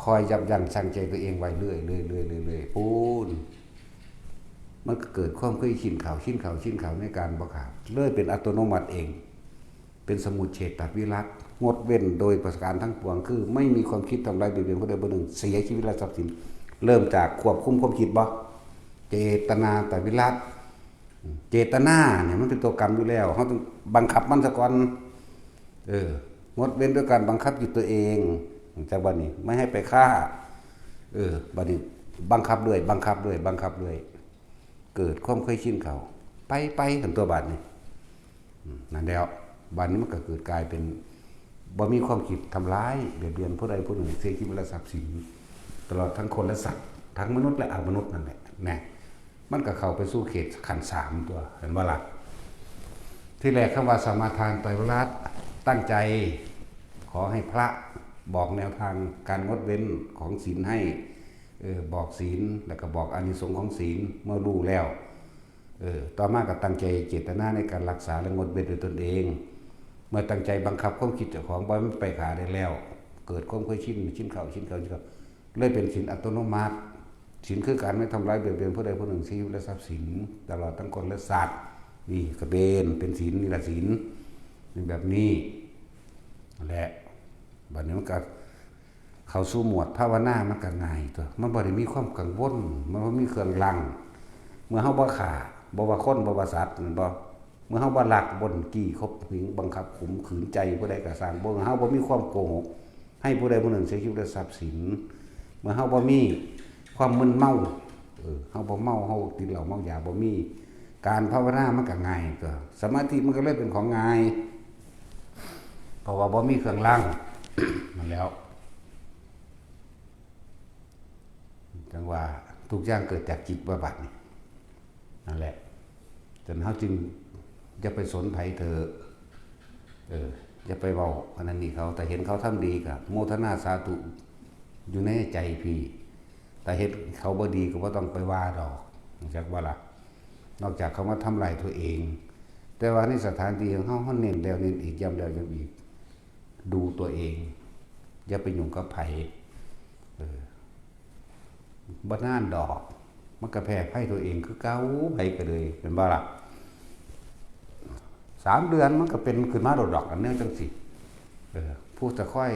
คอยยับยั้งชั่งใจตัวเองไว้เรื่อยๆ เรื่อยๆ เรื่อยๆ พู้น มันก็เกิดความเคยชินเข้า ชินเข้า ชินเข้าในการบ่ฆ่า เลยเป็นอัตโนมัติเอง เป็นสมุจเฉทวิรัต งดเว้นโดยประการทั้งปวง คือไม่มีความคิดทำร้ายเบียดเบียนผู้ใดผู้หนึ่ง เสียชีวิตและทรัพย์สิน เริ่มจากควบคุมความคิดบ่ เจตนาตาวิรัต เจตนาเนี่ยมันเป็นตัวกรรมอยู่แล้ว เฮาต้องบังคับมันซะก่อน เออ งดเว้นด้วยการบังคับจิตตัวเอง จากบัดนี้ ไม่ให้ไปฆ่า เออ บัดนี้ บังคับด้วย บังคับด้วย บังคับด้วย เกิดความเคยชินเข้า ไป ไปกันตัวบัดนี้ อืม นั่นแล้ว บัดนี้มันก็เกิดกลายเป็น บ่มีความคิดทำร้ายเบียดเบียนผู้ใดผู้หนึ่ง เสียชีวิตและทรัพย์สิน ตลอดทั้งคนและสัตว์ ทั้งมนุษย์และอมนุษย์นั่นแหละ นะ มันก็เข้าไปสู่เขตขั้นสามตัว เห็นบ่ล่ะ ที่แรกคำว่าสมาทานไตรวิรัต ตั้งใจ ขอให้พระบอกแนวทางการงดเว้นของศีลให้ เออ บอกศีล แล้วก็บอกอานิสงส์ของศีล เมื่อรู้แล้ว เออ ต่อมาก็ตั้งใจเจตนาในการรักษาและงดเว้นด้วยตนเอง เมื่อตั้งใจบังคับความคิดเจ้าของบ่ให้มันไปฆ่าได้แล้ว เกิดความเคยชิน ชินเข้า ชินเข้า ชินเข้า เลยเป็นศีลอัตโนมัติ ศีลคือการไม่ทำร้ายเบียดเบียนผู้ใดผู้หนึ่ง ชีวิตและทรัพย์สิน ตลอดทั้งคนและสัตว์ นี่ก็เป็น เป็นศีล นี่ละศีล เป็นแบบนี้ นั่นแหละ บัดนี้มันก็เข้าสู่หมวดภาวนา มันก็ง่ายตัว มันบ่ได้มีความกังวล มันบ่มีเครื่องลัง เมื่อเฮาบ่ฆ่า บ่ว่าคน บ่ว่าสัตว์ แม่นบ่ เมื่อเฮาบ่ลัก บ่จี้ ข่มเหง บังคับ ข่มขืนใจผู้ใดก็ซ่าง เมื่อเฮาบ่มีความโกหก ให้ผู้ใดผู้หนึ่งเสียชีวิตและทรัพย์สิน เมื่อเฮาบ่มีความมึนเมา เออ เฮาบ่เมา เฮาติดเหล้าเมายาบ่มี การภาวนามันก็ง่ายตัว สมาธิมันก็เลยเป็นของง่าย เพราะว่าบ่มีเครื่องลัง นั่นแล้ว จั่งว่าทุกอย่างเกิดจากจิต ว่าบัดนี้ นั่นแหละ ฉะนั้นเฮาจึงอย่าไปสนไผเถอะ เออ อย่าไปเว้าอันนั้นนี่เขา แต่เห็นเขาทำดีก็โมทนาสาธุอยู่ในใจพี่ แต่เห็นเขาบ่ดีก็บ่ต้องไปว่าดอก รู้จักบ่ล่ะ นอกจากเขามาทำลายตัวเอง แต่ว่าในสถานที่ของเฮา เฮาเน้นแล้วเน้นอีก ย้ำแล้วย้ำอีก ดูตัวเอง อย่าไปยุ่งกับไผ เออ บ่นานดอก มันก็แพ้ภัยตัวเองคือเก่า ไผก็เลย แม่นบ่ล่ะ สามเดือนมันก็เป็นขึ้นมาโลดดอก อันแนวจั่งซี้ เออ ผู้ตะคอย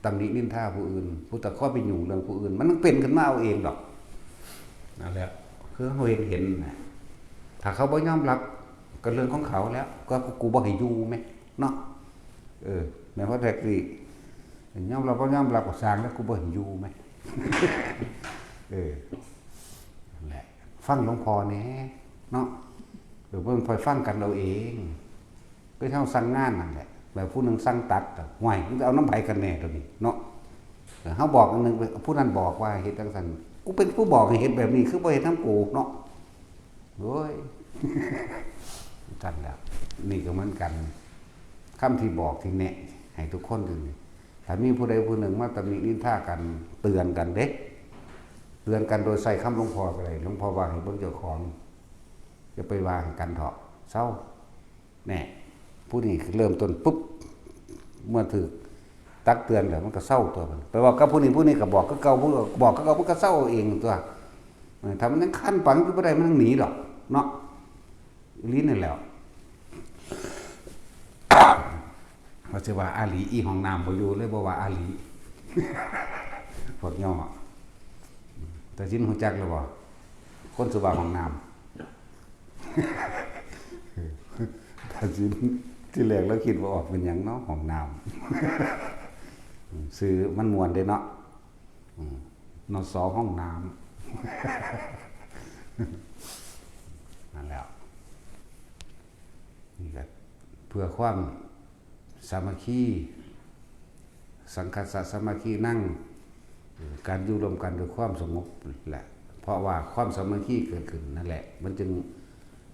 ตำหนินินทาผู้อื่น ผู้ตะคอยไปยุ่งเรื่องผู้อื่น มันเป็นขึ้นมาเอาเองดอก นั่นแหละ คือเฮาเห็น เห็นนะ ถ้าเขาบ่ยอมรับ ก็เรื่องของเขาแล้ว ก็กูบ่ให้อยู่แหม เนาะ เออ แม่นพอแท็กซี่ ยอมรับบ่ยอมรับก็ซ่างแล้ว กูบ่เห็นอยู่แหม เออ นั่นแหละ ฟังหลวงพ่อแหน่ เนาะ เออ เพิ่นค่อยฟังกันเอาเอง คือเฮาสั่งงานนั่นแหละ แบบผู้หนึ่งสั่งตัดอะ ห่วย มึงจะเอานำไผกันแน่ตัวนี้ เนาะ เออ เฮาบอกอันหนึ่ง ผู้นั้นบอกว่าเฮ็ดจั่งซั้น กูเป็นผู้บอกให้เฮ็ดแบบนี้ คือบ่เฮ็ดนำกู เนาะ โอ้ย จั่งซั้นแหละ นี่ก็เหมือนกัน คำที่บอกที่แนะ ให้ทุกคนอยู่นี่ ถ้ามีผู้ใดผู้หนึ่งมาตำหนินินทากัน เตือนกันเด้ เตือนกันโดยใช้คำหลวงพ่อก็ได้ หลวงพ่อว่าให้เบิ่งเจ้าของ อย่าไปว่าให้กันเถาะ เซา แน่ ผู้นี้เริ่มต้นปุ๊บ เมื่อถืกตักเตือนแล้วมันก็เซาตัวมัน ไปเว้ากับผู้นี้ ผู้นี้ก็บอกคือเก่า ผู้บอกคือเก่า มันก็เซาเอาเองตัว เออ ถ้ามันยังคันปานนั้นอยู่บ่ได้ มันยังหนีดอก เนาะ อีหลีนั่นแหล้ว ว่าสิว่าอาหลี อีห้องน้ำบ่อยู่ เลยบ่ว่าอาหลี พวกย่อ ตาสินฮู้จักแล้วบ่ คนสิว่าห้องน้ำ ตาสิน ที่แรกเราคิดว่าออกเป็นหยังเนาะ ห้องน้ำ ชื่อมันม่วนเด้เนาะ อืม นส ห้องน้ำ นั่นแหละ นี่ก็เพื่อความสามัคคี สังคัสสะสามัคคีนัง เอ่อ การอยู่ร่วมกันด้วยความสงบแหละ เพราะว่าความสามัคคีเกิดขึ้นนั่นแหละ มันจึง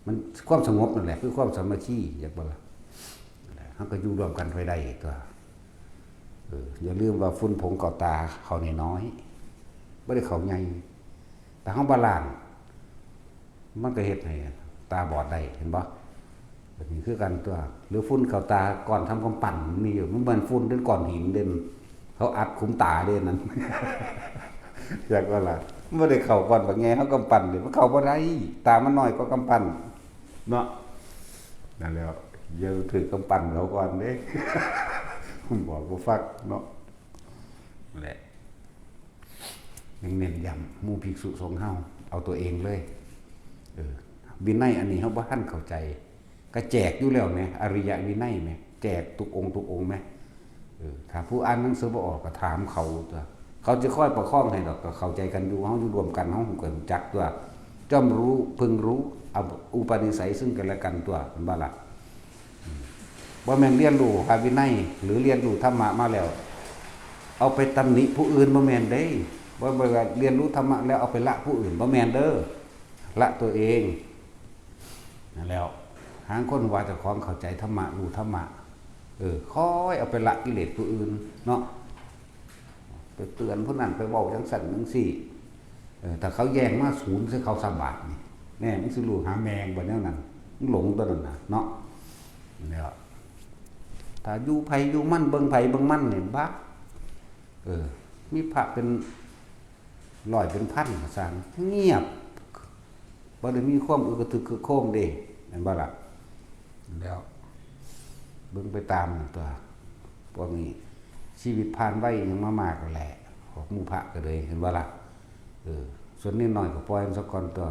มัน ความสงบนั่นแหละ คือความสามัคคี อยากบอกว่า นั่นแหละ เราก็อยู่ร่วมกันไปได้ตัว เออ อย่าลืมว่าฝุ่นผงเข้าตาเข้าน้อยๆ บ่ได้เข้าใหญ่ แต่เราบ่ล้าง มันก็เฮ็ดให้ตาบอดได้ เห็นบ่ แบบนี้คือกันตัว หรือฝุ่นเข้าตาก้อนทำกำปั้นมีอยู่ มันบ่แม่นฝุ่นเด้ ก้อนหินเด้ เขาอัดขุมตาเด้นั่น อยากว่าล่ะ มันบ่ได้เข้าก้อนบักแง เขากำปั้นเด้ มันเข้าบ่ได้ ตามันน้อยกว่ากำปั้น เนาะ นั่นแหละ อย่าถือกำปั้นเขาก่อนเด้ บอกบ่ฟังเนาะ นั่นแหละ ยังเน้นย้ำหมู่ภิกษุสงฆ์เฮา เอาตัวเองเลย เออ วินัยอันนี้เฮาบ่ทันเข้าใจ ก็แจกอยู่แล้วแหม อริยวินัยแหม แจกทุกองค์ทุกองค์แหม เออ ถ้าผู้อ่านหนังสือบ่ออกก็ถามเขาตัว เขาจะคอยประคองให้ดอก ก็เข้าใจกันอยู่ เฮาอยู่ร่วมกัน เฮาก็รู้จักตัว ย่อมรู้ พึงรู้ เอาอุปนิสัยซึ่งกันและกันตัว แม่นบ่ล่ะ อืม บ่แม่นเรียนรู้พระวินัย หรือเรียนรู้ธรรมะมาแล้ว เอาไปตำหนิผู้อื่น บ่แม่นเด้ บ่ บ่ว่าเรียนรู้ธรรมะแล้วเอาไปละผู้อื่น บ่แม่นเด้อ ละตัวเอง นั่นแหล้ว หางคนว่าเจ้าของเข้าใจธรรมะ รู้ธรรมะ เออ คอยเอาไปละกิเลสผู้อื่น เนาะ ไปเตือนผู้นั้น ไปเว้าจั่งซั้นจั่งซี้ เออ ถ้าเขาแย่งมาศูนย์ใส่เขาสามบาทนี่ แน่ มึงสิรู้หาแม่งบ่แนวนั้น มึงหลงตัวนั้นน่ะ เนาะ แล้ว ถ้าอยู่ไผอยู่มัน เบิ่งไผเบิ่งมันนี่ บัก เออ มีพระเป็นร้อยเป็นพันก็ซ่าง เงียบ บ่ได้มีความอึกกระทึกครึกโครมเด้ แม่นบ่ล่ะ แล้ว เบิ่งไปตามนั่นตัว พวกนี้ ชีวิตผ่านไวหยังมามากนั่นแหละ พวกหมู่พระก็เลย เห็นบ่ล่ะ เออ ส่วนนิดหน่อยก็ปล่อยมันซะก่อนตัว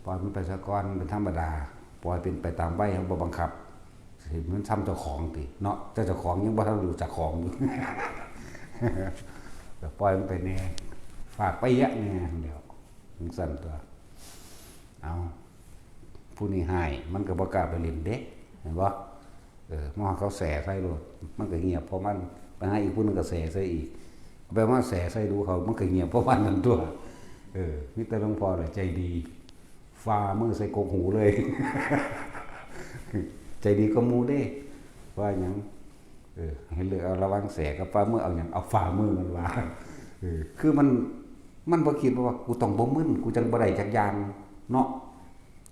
ปล่อยมันไปซะก่อน เป็นธรรมดา ปล่อยเป็นไปตามวัย เราบ่บังคับ สิมันซ้ำเจ้าของติ เนาะ แต่เจ้าของยังบ่ทันรู้จักของอยู่ ก็ปล่อยมันไปแหน่ ฝากไปเยียะแหน่ เดี๋ยว จั่งซั้นตัว เอา ผู้นี้ฮ้าย มันก็บ่กล้าไปเล่นเด้ เห็นบ่ เออ มาเขาแส่ใส่โลด มันก็เงียบเพราะมัน ไปหาอีกผู้หนึ่งก็แส่ใส่อีก ไปมาแส่ใส่ดูเขา มันก็เงียบเพราะมันนั่นตัว เออ มีแต่หลวงพ่อแหละใจดี ฝ่ามือใส่กกหูเลย ใจดีกว่าหมู่เด้ ว่าหยัง เออ ให้เลือกเอาระหว่างแส่กับฝ่ามือ เอาหยัง เอาฝ่ามือมันว่า เออ คือมัน มันบ่คิดว่ากูต้องบ่มึน กูจั่งบ่ได้จักอย่าง เนาะ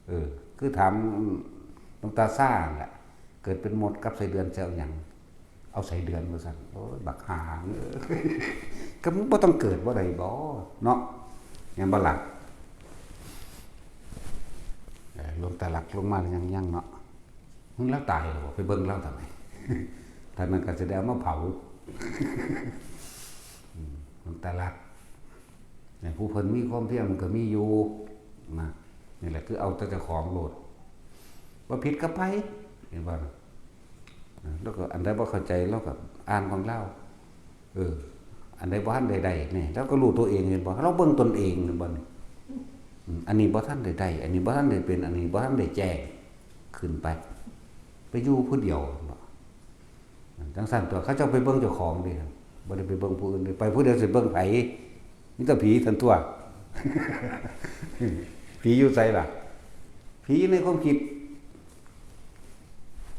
เออ คือถามหลวงตาซ่านั่นแหละ เกิดเป็นมดกับไส้เดือนสิเอาหยัง เอาไส้เดือนว่าซั่น โอ้ย บักห่าเอ้ย ก็มึงบ่ต้องเกิดบ่ได้บ่ เนาะ แม่นบ่ล่ะ เออ หลวงตาหลักลงมาแล้วยัง ยังเนาะ มึงแล้วตายเหรอ ไปเบิ่งแล้วทำไม ท่านนั้นก็สิได้เอามาเผา อืม หลวงตาหลัก เนี่ย ผู้เพิ่นมีความเพียรมันก็มีอยู่ นะ นี่แหละคือเอาแต่เจ้าของโลด บ่ผิดกับไผ เห็นบ่ล่ะ? แล้วก็อันใดบ่เข้าใจ เราก็อ่านของลาว เออ อันใดบ่ทันได้ได้นี่ เราก็รู้ตัวเอง เห็นบ่? เราเบิ่งตนเอง เห็นบ่นี่? อืม อันนี้บ่ทันได้ได้ อันนี้บ่ทันได้เป็น อันนี้บ่ทันได้แจ้ง ขึ้นไป ไปอยู่ผู้เดียว เห็นบ่? จั่งซั้นตั๊ว เขาเจ้าไปเบิ่งเจ้าของเด้ บ่ได้ไปเบิ่งผู้อื่นเด้ ไปผู้เดียวสิเบิ่งไผ? มีแต่ผีซั่นตั๊ว ผีอยู่ไสล่ะ? ผีอยู่ในความคิด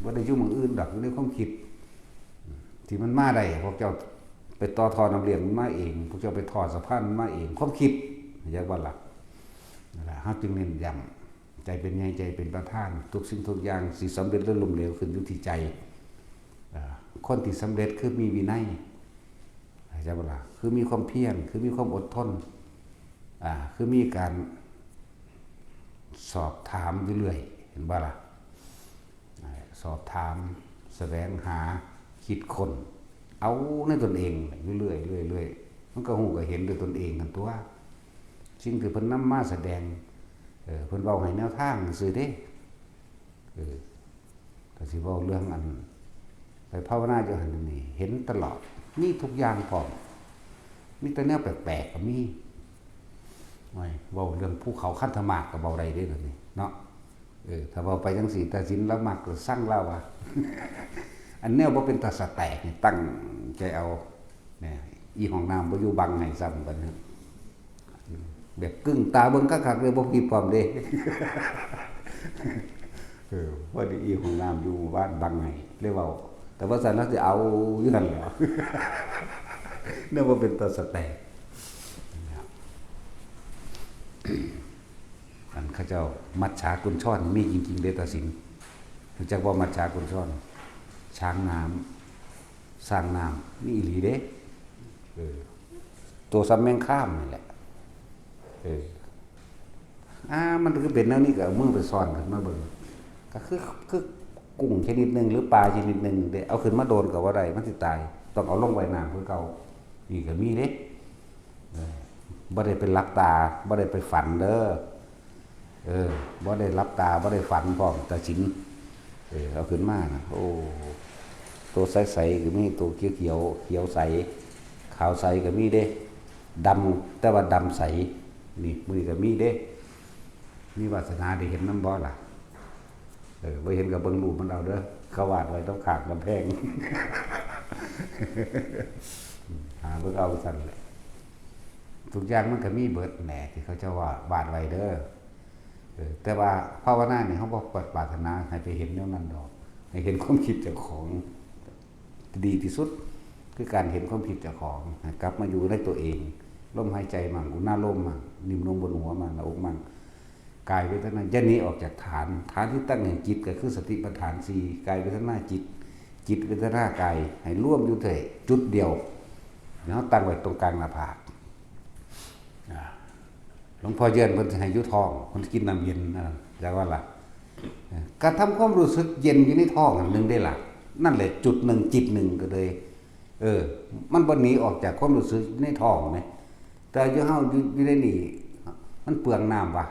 บ่ได้อยู่หม่องอื่นดอก อยู่ในความคิด ที่มันมาได้ พวกเจ้าไปต่อท่อน้ำเลี้ยงมันมาเอง พวกเจ้าไปทอดสะพานมันมาเอง ความคิด เข้าใจบ่ล่ะ? นั่นล่ะ เฮาจึงเน้นย้ำ ใจเป็นใหญ่ ใจเป็นประธาน ทุกสิ่งทุกอย่างสิสำเร็จหรือล้มเหลวขึ้นอยู่ที่ใจ เอ่อ คนที่สำเร็จคือมีวินัย เข้าใจบ่ล่ะ? คือมีความเพียร คือมีความอดทน อ่า คือมีการสอบถามอยู่เรื่อย เห็นบ่ล่ะ? อ่า สอบถาม แสวงหา คิดค้น เอาในตนเองอยู่เรื่อย เรื่อย เรื่อย มันก็ฮู้ก็เห็นด้วยตนเองหั้นตั๊ว สิ่งที่เพิ่นนำมาแสดง เออ เพิ่นเว้าให้แนวทางซื่อเด้ เออ ก็สิเว้าเรื่องอัน ไปภาวนาอยู่หั่นนี่ เห็นตลอด มีทุกอย่างพร้อม มีแต่แนวแปลกๆก็มี โอ้ย เว้าเรื่องภูเขาคันธมากก็เว้าได้เด้ เดี๋ยวนี้เนาะ เออ ถ้าเว้าไปจั่งซี้ ตาสินลาวมักก็ซังลาวว่า อันแนวบ่เป็นตาสะแตกนี่ตั้งใจเอา เนี่ย อีห้องน้ำบ่อยู่บังให้ซ้ำบัดนี้ แบบกึ้งตาเบิ่งคักๆเลย บ่ผิดพร้อมเด้ เออ พอดีอีห้องน้ำอยู่บ้านบังให้ เลยเว้า แต่ว่าซั่นแล้วสิเอาอยู่หั่นแหละ เนี่ยบ่เป็นตาสะแตก อันเขาเจ้ามัจฉากุญชรมีจริงๆเด้ ตาสิน รู้จักบ่ มัจฉากุญชร? ช้างน้ำ สร้างน้ำ มีอีหลีเด้ เออ ตัวส่ำแมงคามนี่แหละ เออ อ่า มันคือเป็นแนวนี้ ก็เอามือไปซ่อนขึ้นมาเบิ่ง ก็คือ คือกุ้งชนิดหนึ่งหรือปลาชนิดหนึ่งเด้ เอาขึ้นมาโดนก็บ่ได้ มันสิตาย ต้องเอาลงไว้น้ำคือเก่า นี่ก็มีเด้ เออ บ่ได้ไปหลับตา บ่ได้ไปฝันเด้อ เออ บ่ได้หลับตา บ่ได้ฝันพร้อม ตาสิน เออ เอาขึ้นมานะ โอ้ ตัวใสๆก็มี ตัวเขียวๆ เขียวใส ขาวใสก็มีเด้ ดำ แต่ว่าดำใส นี่ มื้อนี้ก็มีเด้ มีวาสนาได้เห็นนำบ่ล่ะ? เออ บ่เห็นก็เบิ่งรูปมันเอาเด้อ เขาวาดไว้ตรงข้างกำแพง หาเบิ่งเอาซั่นแหละ ทุกอย่างมันก็มีเบิดแหน่ ที่เขาเจ้าว่าวาดไว้เด้อ เออ แต่ว่าภาวนานี่ เฮาบ่ปรารถนาให้ไปเห็นแนวนั้นดอก ให้เห็นความคิดเจ้าของ ดีที่สุด คือการเห็นความคิดเจ้าของ ให้กลับมาอยู่ในตัวเอง ลมหายใจมั่ง อุณาโลมมั่ง นิ่มลงบนหัวมั่ง หน้าอกมั่ง กายเวทนา อย่าหนีออกจากฐาน ฐานที่ตั้งแห่งจิตก็คือสติปัฏฐานสี่ กายเวทนาจิต จิตเวทนากาย ให้รวมอยู่ที่จุดเดียว แล้วตั้งไว้ตรงกลางหน้าผาก อ่า หลวงพ่อเยือนเพิ่นสิให้อยู่ท้อง เพิ่นสิกินน้ำเย็น อ่า จักว่าล่ะ เออ การทำความรู้สึกเย็นอยู่ในท้องอันหนึ่งได้ล่ะ นั่นแหละจุดหนึ่งจิตหนึ่งก็เลย เออ มันบ่หนีออกจากความรู้สึกในท้องไหม แต่อยู่เฮาอยู่ อยู่ในนี่ มันเปลืองน้ำว่ะ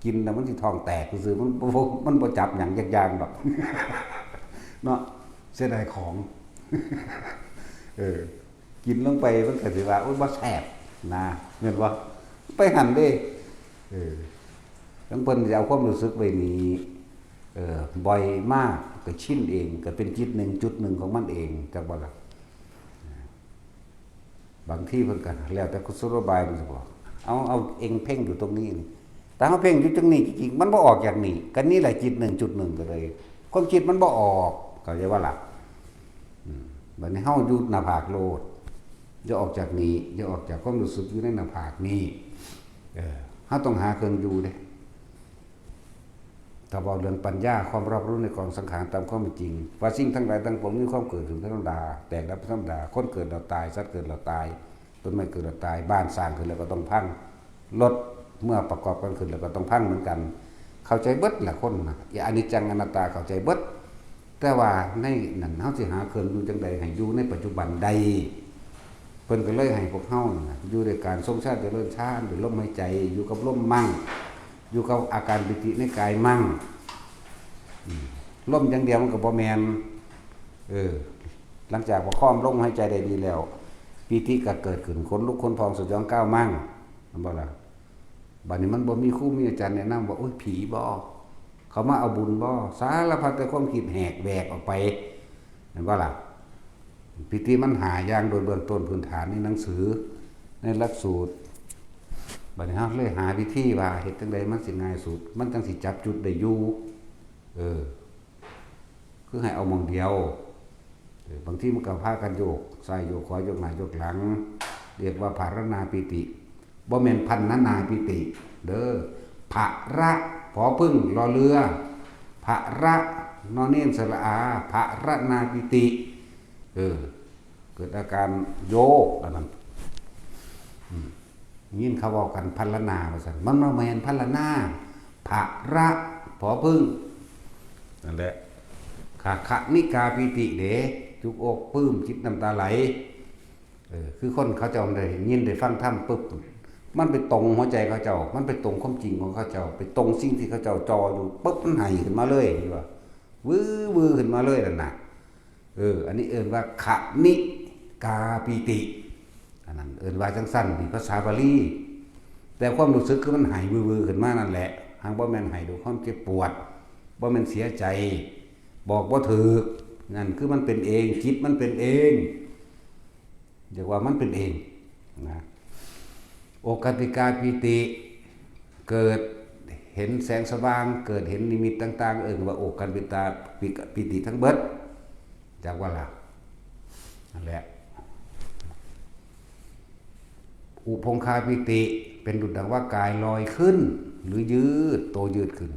กินแล้วมันสิท้องแตกซื่อๆ มันบ่ มันบ่จับหยังจักอย่างดอก เนาะ เสียดายของ เออ กินลงไปมันก็สิว่า โอ๊ย บ่แซ่บนะ แม่นบ่? ไปหั่นเด้ เออ จั่งเพิ่นสิเอาความรู้สึกไว้นี่ เออ บ่อยมาก ก็ชินเอง ก็เป็นจิตหนึ่งจุดหนึ่งของมันเอง จักบ่ล่ะ? บางทีเพิ่นก็แล้วแต่กุศโลบายมันสิบอก เอา เอาเองเพ่งอยู่ตรงนี้นี่ แต่เฮาเพ่งอยู่ตรงนี้จริงๆ มันบ่ออกจากนี่ ก็นี่แหละจิตหนึ่งจุดหนึ่งก็เลย ความคิดมันบ่ออก เข้าใจบ่ล่ะ? อืม บัดนี้เฮาอยู่หน้าผากโลด อย่าออกจากนี่ อย่าออกจากความรู้สึกอยู่ในหน้าผากนี่ เออ เฮาต้องหาเครื่องอยู่เด้ ถ้าเว้าเรื่องปัญญา ความรอบรู้ในกองสังขารตามความเป็นจริง ว่าสิ่งทั้งหลายทั้งปวงมีความเกิดขึ้นเป็นธรรมดา แตกดับเป็นธรรมดา คนเกิดแล้วตาย สัตว์เกิดแล้วตาย ต้นไม้เกิดแล้วตาย บ้านสร้างขึ้นแล้วก็ต้องพัง รถเมื่อประกอบกันขึ้นแล้วก็ต้องพังเหมือนกัน เข้าใจเบิดแหละคนน่ะ อนิจจังอนัตตาเข้าใจเบิด แต่ว่าในนั้นเฮาสิหาเครื่องอยู่จั่งใดให้อยู่ในปัจจุบันได้ เพิ่นก็เลยให้พวกเฮานั่นน่ะ อยู่ด้วยการทรงฌานเจริญฌาน ด้วยลมหายใจ อยู่กับลมมั่ง อยู่กับอาการปีติในกายมั่ง อืม ลมอย่างเดียวมันก็บ่แม่น เออ หลังจากประคองลมหายใจได้ดีแล้ว ปีติก็เกิดขึ้น ขนลุกขนพองสยองกล้าวมั่ง แม่นบ่ล่ะ บัดนี้มันบ่มีครูมีอาจารย์แนะนำว่า โอ้ย ผีบ่ เขามาเอาบุญบ่ สารพัดแต่ความคิดแหกแหวกออกไป แม่นบ่ล่ะ ปีติมันหาอย่างโดยเบื้องต้นพื้นฐานในหนังสือ ในหลักสูตร บัดนี้เฮาเลยหาวิธีว่าเฮ็ดจั่งใดมันสิง่ายสุด มันจั่งสิจับจุดได้อยู่ เออ คือให้เอาหม่องเดียว เออ บางทีมันก็พากันโยกซ้ายโยกขวา โยกหน้าโยกหลัง เรียกว่าพารณาปีติ บ่แม่นพันนานาปีติ เด้อ พระ ผอผึ้ง รอเรือ พระ นอเณร สระอา พารณาปีติ เออ เกิดอาการโยกอันนั้น อืม ยินเขาเว้ากันพันละนาว่าซั่น มันบ่แม่นพันละนา พระ ผอผึ้ง นั่นแหละ ขะ ขะนิกาปีติเด้ จุกอกปลื้ม จิตน้ำตาไหล เออ คือคนเขาเจ้าได้ยินได้ฟังธรรมปุ๊บ มันไปตรงหัวใจเขาเจ้า มันไปตรงความจริงของเขาเจ้า ไปตรงสิ่งที่เขาเจ้าจ่ออยู่ปุ๊บ มันไหขึ้นมาเลย นี่ว่า วื้อวื้อขึ้นมาเลยนั่นน่ะ เออ อันนี้เอิ้นว่า ขะนิกาปีติ อันนั้นเอิ้นว่าจั่งซั่น นี่ภาษาบาลี แต่ความรู้สึกคือมันไหวื้อวื้อขึ้นมานั่นแหละ หากบ่แม่นไหด้วยความเจ็บปวด บ่แม่นเสียใจ บอกบ่ถูก นั่นคือมันเป็นเอง จิตมันเป็นเอง เรียกว่ามันเป็นเองนะ โอกันติกาปีติ เกิดเห็นแสงสว่าง เกิดเห็นนิมิตต่างๆ เอิ้นว่าโอกันติกาปีติทั้งเบิด จักว่าล่ะ นั่นแหละ อุพงคาปีติ เป็นดุจดังว่ากายลอยขึ้น หรือยืด โตยืดขึ้น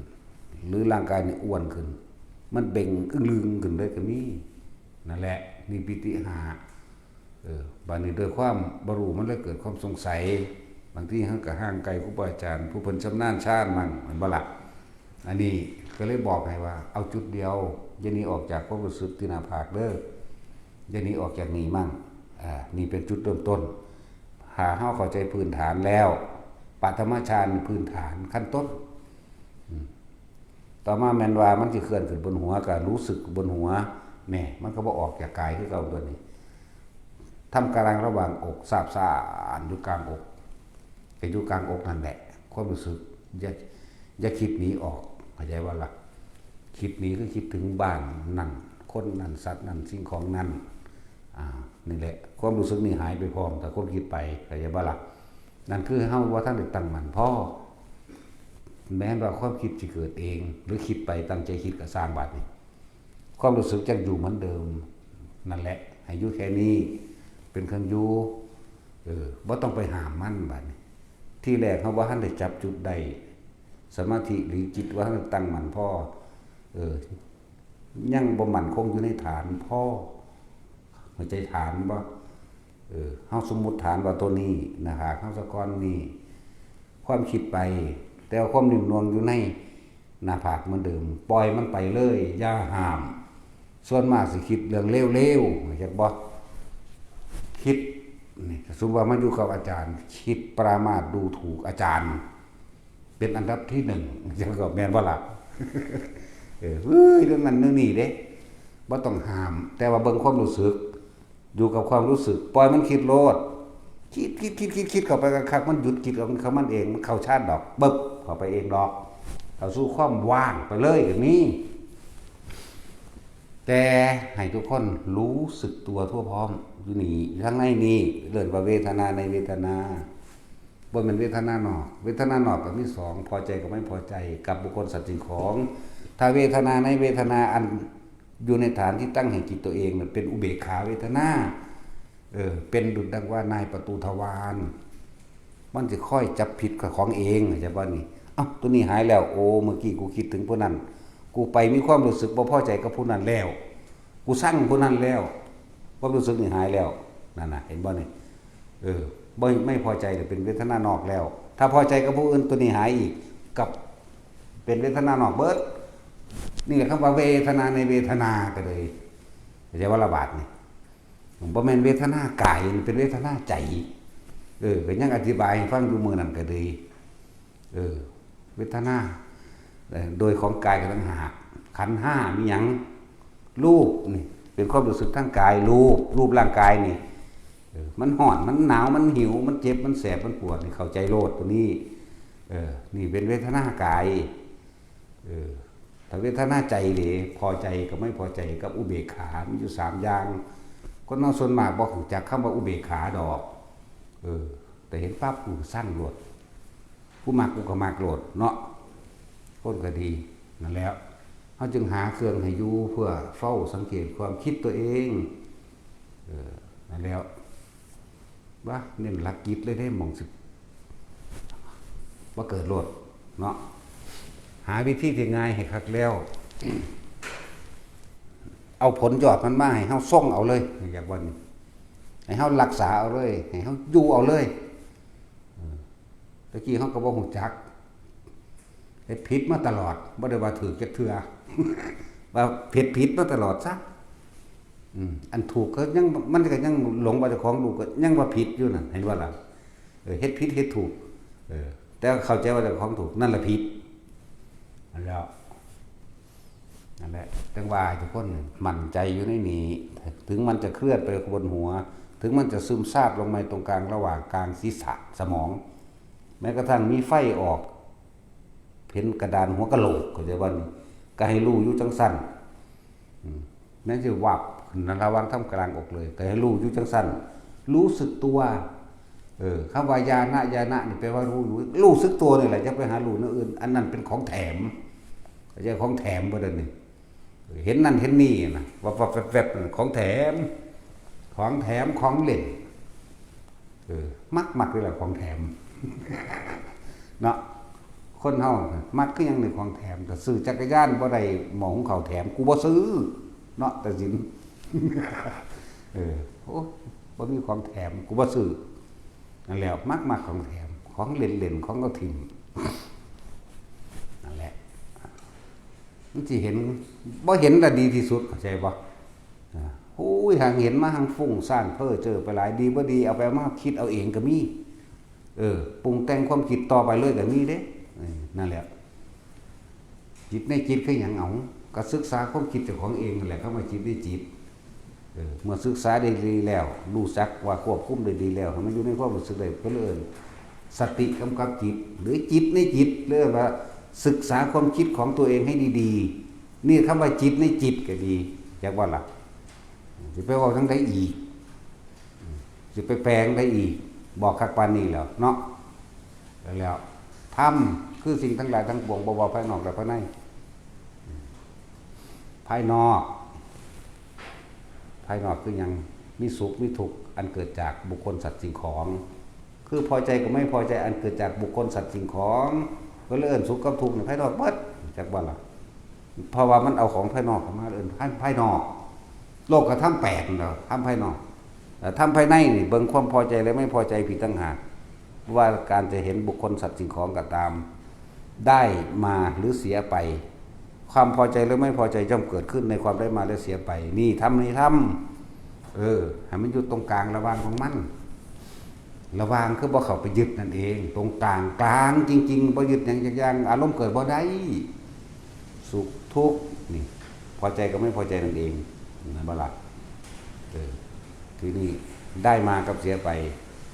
หรือร่างกายนี่อ้วนขึ้น มันเบ่งอึ้งลึงขึ้นเลยก็มี นั่นแหละ นี่ปีติห้า เออ บัดนี้ด้วยความบ่รู้มันเลยเกิดความสงสัย บางทีเฮาก็ห่างไกลครูบาอาจารย์ ผู้เพิ่นชำนาญชาญมั่ง แม่นบ่ล่ะ อันนี้ก็เลยบอกให้ว่า เอาจุดเดียว อย่าหนีออกจากความรู้สึกที่หน้าผากเด้อ อย่าหนีออกจากนี่มั่ง อ่า นี่เป็นจุดเริ่มต้น ถ้าเฮาเข้าใจพื้นฐานแล้ว ปฐมฌานพื้นฐานขั้นต้น อืม ต่อมาแม่นว่ามันสิเคลื่อนขึ้นบนหัว ก็รู้สึกบนหัว แหม มันก็บ่ออกจากกายคือเก่าตัวนี้ ทำกำลังระหว่างอก สาบซ่านอยู่กลางอก ก็อยู่กลางอกนั่นแหละ ความรู้สึก อย่า อย่าคิดหนีออก เข้าใจบ่ล่ะ คิดหนีคือคิดถึงบ้านนั่น คนนั่น สัตว์นั่น สิ่งของนั่น อ่า นี่แหละ ความรู้สึกนี่หายไปพร้อม ถ้าความคิดไป เข้าใจบ่ล่ะ นั่นคือเฮาบ่ทันได้ตั้งมั่นพอ แม้นว่าความคิดสิเกิดเอง หรือคิดไปตั้งใจคิดก็ซ่างบาดนี้ ความรู้สึกจักอยู่เหมือนเดิม นั่นแหละ ให้อยู่แค่นี้ เป็นเครื่องอยู่ เออ บ่ต้องไปห้ามมันบาดนี้ ทีแรกเฮาบ่ทันได้จับจุดได้ สมาธิหรือจิตบ่ทันได้ตั้งมั่นพอ เออ ยังบ่มั่นคงอยู่ในฐานพอ เข้าใจฐานบ่ เออ เฮาสมมุติฐานว่าตัวนี้ หน้าผากเฮาสะก้อนนี่ ความคิดไป แต่ว่าความนิ่มนวลอยู่ในหน้าผากเหมือนเดิม ปล่อยมันไปเลย อย่าห้าม ส่วนมากสิคิดเรื่องเลวๆ จักบ่ คิด นี่ สมมุติว่ามาอยู่กับอาจารย์ คิดปรามาสดูถูกอาจารย์ เป็นอันดับที่หนึ่ง จังก็แม่นบ่ล่ะ เออ เฮ้ย เรื่องนั้นเรื่องนี้เด้ บ่ต้องห้าม แต่ว่าเบิ่งความรู้สึก อยู่กับความรู้สึก ปล่อยมันคิดโลด คิด คิด คิด คิด คิดเข้าไปคักๆ มันหยุดคิดของมันเอง มันเข้าฌานดอก ปึ๊บ เข้าไปเองดอก เข้าสู่ความว่างไปเลยก็มี แต่ให้ทุกคนรู้สึกตัวทั่วพร้อม อยู่นี่ อยู่ข้างในนี่ เอิ้นว่าเวทนาในเวทนา บ่แม่นเวทนานอก เวทนานอกก็มีสอง พอใจกับไม่พอใจ กับบุคคลสัตว์สิ่งของ ถ้าเวทนาในเวทนาอันอยู่ในฐานที่ตั้งแห่งจิตตัวเองน่ะ เป็นอุเบกขาเวทนา เออ เป็นดุจดังว่านายประตูทวาร มันสิคอยจับผิดกับของเอง เข้าใจบ่นี่ เอ้า ตัวนี้หายแล้ว โอ้ เมื่อกี้กูคิดถึงผู้นั้น กูไปมีความรู้สึกบ่พอใจกับผู้นั้นแล้ว กูซังผู้นั้นแล้ว ความรู้สึกนี่หายแล้ว นั่นน่ะ เห็นบ่นี่ เออ บ่ ไม่พอใจเนี่ยเป็นเวทนานอกแล้ว ถ้าพอใจกับผู้อื่น ตัวนี้หายอีก กับ เป็นเวทนานอกเบิด นี่แหละคำว่าเวทนาในเวทนาก็เลย เข้าใจบ่ล่ะบาดนี่ บ่แม่นเวทนากาย มันเป็นเวทนาใจ เออ ก็ยังอธิบายให้ฟังอยู่มื้อนั้นก็ดี เออ เวทนา เอ่อ โดยของกายก็ต่างหาก ขันธ์ห้ามีหยัง รูปนี่เป็นความรู้สึกทางกาย รูป รูปร่างกายนี่ เออ มันฮ้อน มันหนาว มันหิว มันเจ็บ มันแสบ มันปวดนี่ เข้าใจโลดตัวนี้ เออ นี่เป็นเวทนากาย เออ ถ้าเวทนาใจเด้ พอใจกับไม่พอใจกับอุเบกขา มีอยู่สามอย่าง คนเฮาส่วนมากบ่รู้จักคำว่าอุเบกขาดอก เออ แต่เห็นปั๊บกูสั่งโลด ผู้มักกูก็มักโลดเนาะ คนก็ดี นั่นแหละ เฮาจึงหาเครื่องให้อยู่เพื่อเฝ้าสังเกตความคิดตัวเอง เออ นั่นแหละ ว่าเน้นหลักจิตเลยเด้ หม่องสิบ่เกิดโลดเนาะ หาวิธีที่ง่ายให้คักแล้ว เอาผลยอดมันมาให้เฮาซองเอาเลย อยากว่านี่ ให้เฮารักษาเอาเลย ให้เฮาอยู่เอาเลย เออ ตะกี้เฮาก็บ่รู้จัก เฮ็ดผิดมาตลอด บ่ได้ว่าถูกจักเทื่อ ว่าเฮ็ดผิดมาตลอดซะ อืม อันถูกก็ยัง มันก็ยังหลงว่าเจ้าของถูก ก็ยังว่าผิดอยู่นั่น เห็นบ่ล่ะ เออ เฮ็ดผิดเฮ็ดถูก เออ แต่เข้าใจว่าเจ้าของถูก นั่นแหละผิด นั่นแหละ นั่นแหละ จั่งว่าให้ทุกคนมั่นใจอยู่ในนี้ ถึงมันจะเคลื่อนไปบนหัว ถึงมันจะซึมซาบลงมาตรงกลางระหว่างกลางศีรษะสมอง แม้กระทั่งมีไฟออก เห็นกระดานหัวกะโหลก เข้าใจบ่นี่ ก็ให้รู้อยู่จั่งซั่น อืม แม้นสิวับขึ้นระหว่างท่ามกลางอกเลย ก็ให้รู้อยู่จั่งซั่น รู้สึกตัว เออ คำว่าญาณะ ญาณะนี่แปลว่ารู้อยู่ รู้สึกตัวนี่แหละ อย่าไปหารู้แนวอื่น อันนั้นเป็นของแถม เข้าใจ ของแถมบ่ได้นี่ เห็นนั่นเห็นนี่นะ วับวับแวบแวบนั่นของแถม ของแถม ของเล่น เออ มัก มักนี่แหละของแถม เนาะ คนเฮามักคือหยังนี่ของแถม แต่ซื้อจักรยานบ่ได้หม้อหุงข้าวแถม กูบ่ซื้อ เนาะ ตัดสิน เออ โอ้ บ่มีของแถม กูบ่ซื้อ นั่นแหละ มัก มักของแถม ของเล่นๆ ของเอาถิ่ม นั่นแหละ มันสิเห็น บ่เห็นละดีที่สุด เข้าใจบ่ อ่า โอ้ย หางเห็นมาหางฟุ้งซ่านเพ้อเจ้อไปหลาย ดีบ่ดี เอาไปเอามาคิดเอาเองก็มี เออ ปรุงแต่งความคิดต่อไปเลยก็มีเด้ เออ นั่นแหละ จิตในจิตคือหยัง เอา ก็ศึกษาความคิดเจ้าของเองนั่นแหละ คำว่าจิตในจิต เออ เมื่อศึกษาได้ดีแล้ว รู้จักว่าควบคุมได้ดีแล้ว ให้มันอยู่ในความรู้สึกได้ เพิ่นเอิ้นสติกำกับจิต หรือจิตในจิต เรียกว่าศึกษาความคิดของตัวเองให้ดีๆ นี่คำว่าจิตในจิตก็ดี จักว่าล่ะ สิไปเว้าทางใดอีก สิไปแปลงได้อีก บอกคักปานนี้แล้วเนาะ แล้ว ธรรมคือสิ่งทั้งหลายทั้งปวง บ่ว่าภายนอกและภายใน ภายนอก ภายนอกคือหยัง มีสุขมีทุกข์ อันเกิดจากบุคคลสัตว์สิ่งของ คือพอใจกับไม่พอใจ อันเกิดจากบุคคลสัตว์สิ่งของ ก็เลยเอิ้นสุขกับทุกข์นี่ภายนอกเบิด จักว่าล่ะ เพราะว่ามันเอาของภายนอกเข้ามาเอิ้นภาย ภายนอก โลกธรรมแปดนั่นแหละ ธรรมภายนอก เอ่อ ธรรมภายในนี่เบิ่งความพอใจและไม่พอใจผิดต่างหาก ว่าการจะเห็นบุคคลสัตว์สิ่งของก็ตาม ได้มาหรือเสียไป ความพอใจหรือไม่พอใจย่อมเกิดขึ้นในความได้มาและเสียไป นี่ธรรม นี่ธรรม เออ ให้มันอยู่ตรงกลางระหว่างของมัน ระหว่างคือบ่เข้าไปยึดนั่นเอง ตรงกลาง กลางจริงๆ บ่ยึดหยังจักอย่าง อารมณ์เกิดบ่ได้ สุขทุกข์นี่ พอใจกับไม่พอใจนั่นเอง นั่นบ่ล่ะ เออ ทีนี้ได้มากับเสียไป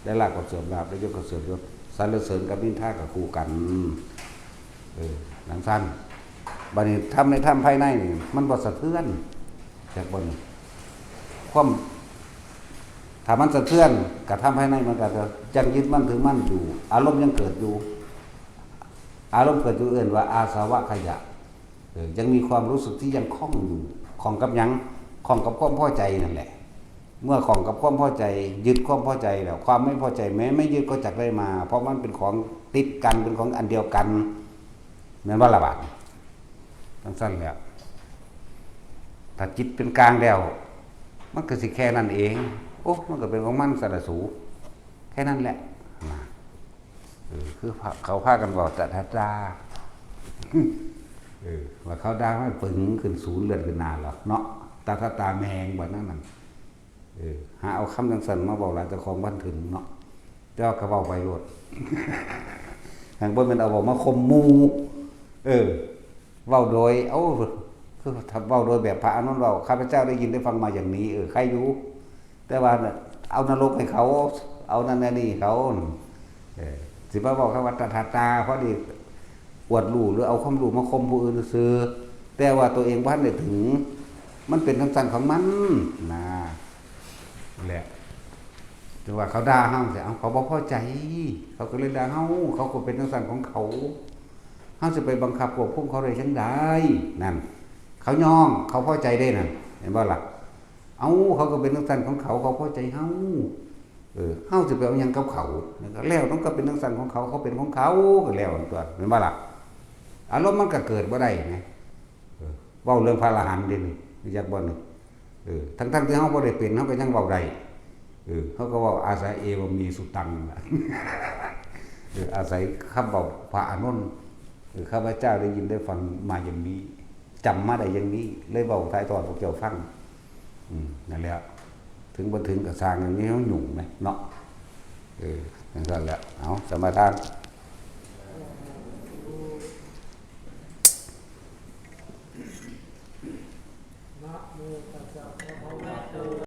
ได้ลาภกับเสื่อมลาภ ได้ยศกับเสื่อมยศ สรรเสริญกับนินทากับคู่กัน เออ จั่งซั่น บัดนี้ธรรมในธรรมภายในนี่ มันบ่สะเทือน จักบ่นี่ ความ ถ้ามันสะเทือน กะธรรมภายในมันก็จะยังยึดมั่นถือมั่นอยู่ อารมณ์ยังเกิดอยู่ อารมณ์เกิดอยู่เอิ้นว่าอาสวะขยะ เออ ยังมีความรู้สึกที่ยังข้องอยู่ ข้องกับหยัง ข้องกับความพอใจนั่นแหละ เมื่อข้องกับความพอใจ ยึดความพอใจแล้ว ความไม่พอใจแม้ไม่ยึดก็จักได้มา เพราะมันเป็นของติดกัน เป็นของอันเดียวกัน แม่นบ่ล่ะบาดนี้ จั่งซั่นแหละ ถ้าจิตเป็นกลางแล้ว มันก็สิแค่นั้นเอง โอ้ มันก็เป็นของมันซั่นละสู แค่นั้นแหละ นะ เออ คือพา เขาพากันบอกตะทะตา เออ ว่าเขาด่ามันปึงขึ้นศูนย์เลือดขึ้นหน้าหรอกเนาะ ตะทะตาแมงบ่นั่นนั่น เออ หาเอาคำจั่งซั่นมาเว้าหลายเจ้าของบ่ทันถึงเนาะ แต่ว่าก็เว้าไปโลด หากบ่แม่นเอาเว้ามาข่มหมู่ เออ เว้าโดย เอ้า คือถ้าเว้าโดยแบบพระอานนท์เว้า ข้าพเจ้าได้ยินได้ฟังมาอย่างนี้ เออ ใครอยู่ แต่ว่าน่ะ เอานรกให้เขา เอานั่นนี่เขา เออ สิมาเว้าคำว่าตถาตา พอดีอวดรู้หรือเอาความรู้มาข่มผู้อื่นซื่อ แต่ว่าตัวเองบ่ทันได้ถึง มันเป็นจังซั่นของมัน นะ นั่นแหละ จั่งว่าเขาด่าเฮาจั่งซี้ เอ้า เขาบ่พอใจ เขาก็เลยด่าเฮา เขาก็เป็นจังซั่นของเขา เฮาสิไปบังคับควบคุมเขาได้จั่งใด นั่น เขายอม เขาพอใจเด้นั่น เห็นบ่ล่ะ เอ้า เขาก็เป็นจังซั่นของเขา เขาพอใจเฮา เออ เฮาสิไปเอาหยังกับเขา แล้วก็แล้ว มันก็เป็นจังซั่นของเขา เขาเป็นของเขา ก็แล้วตั๊ว เห็นบ่ล่ะ อารมณ์มันก็เกิดบ่ได้ไง เออ เว้าเรื่องพระอรหันต์เด้นี่ รู้จักบ่นี่ เออ ทั้งๆที่เฮาบ่ได้เป็น เฮาก็ยังเว้าได้ เออ เขาก็เว้า อาศัยเอวเมสุตัง เออ อาศัยคำเว้าพระอานนท์ เออ ข้าพเจ้าได้ยินได้ฟังมาอย่างนี้ จำมาได้อย่างนี้ เลยเว้าถ่ายทอดพวกเจ้าฟัง อืม นั่นแหละ ถึงบ่ถึงก็ซ่าง อย่างนี้เฮายุ่งไหมเนาะ เออ จังซั่นแหละ เอา สมาทาน นะโม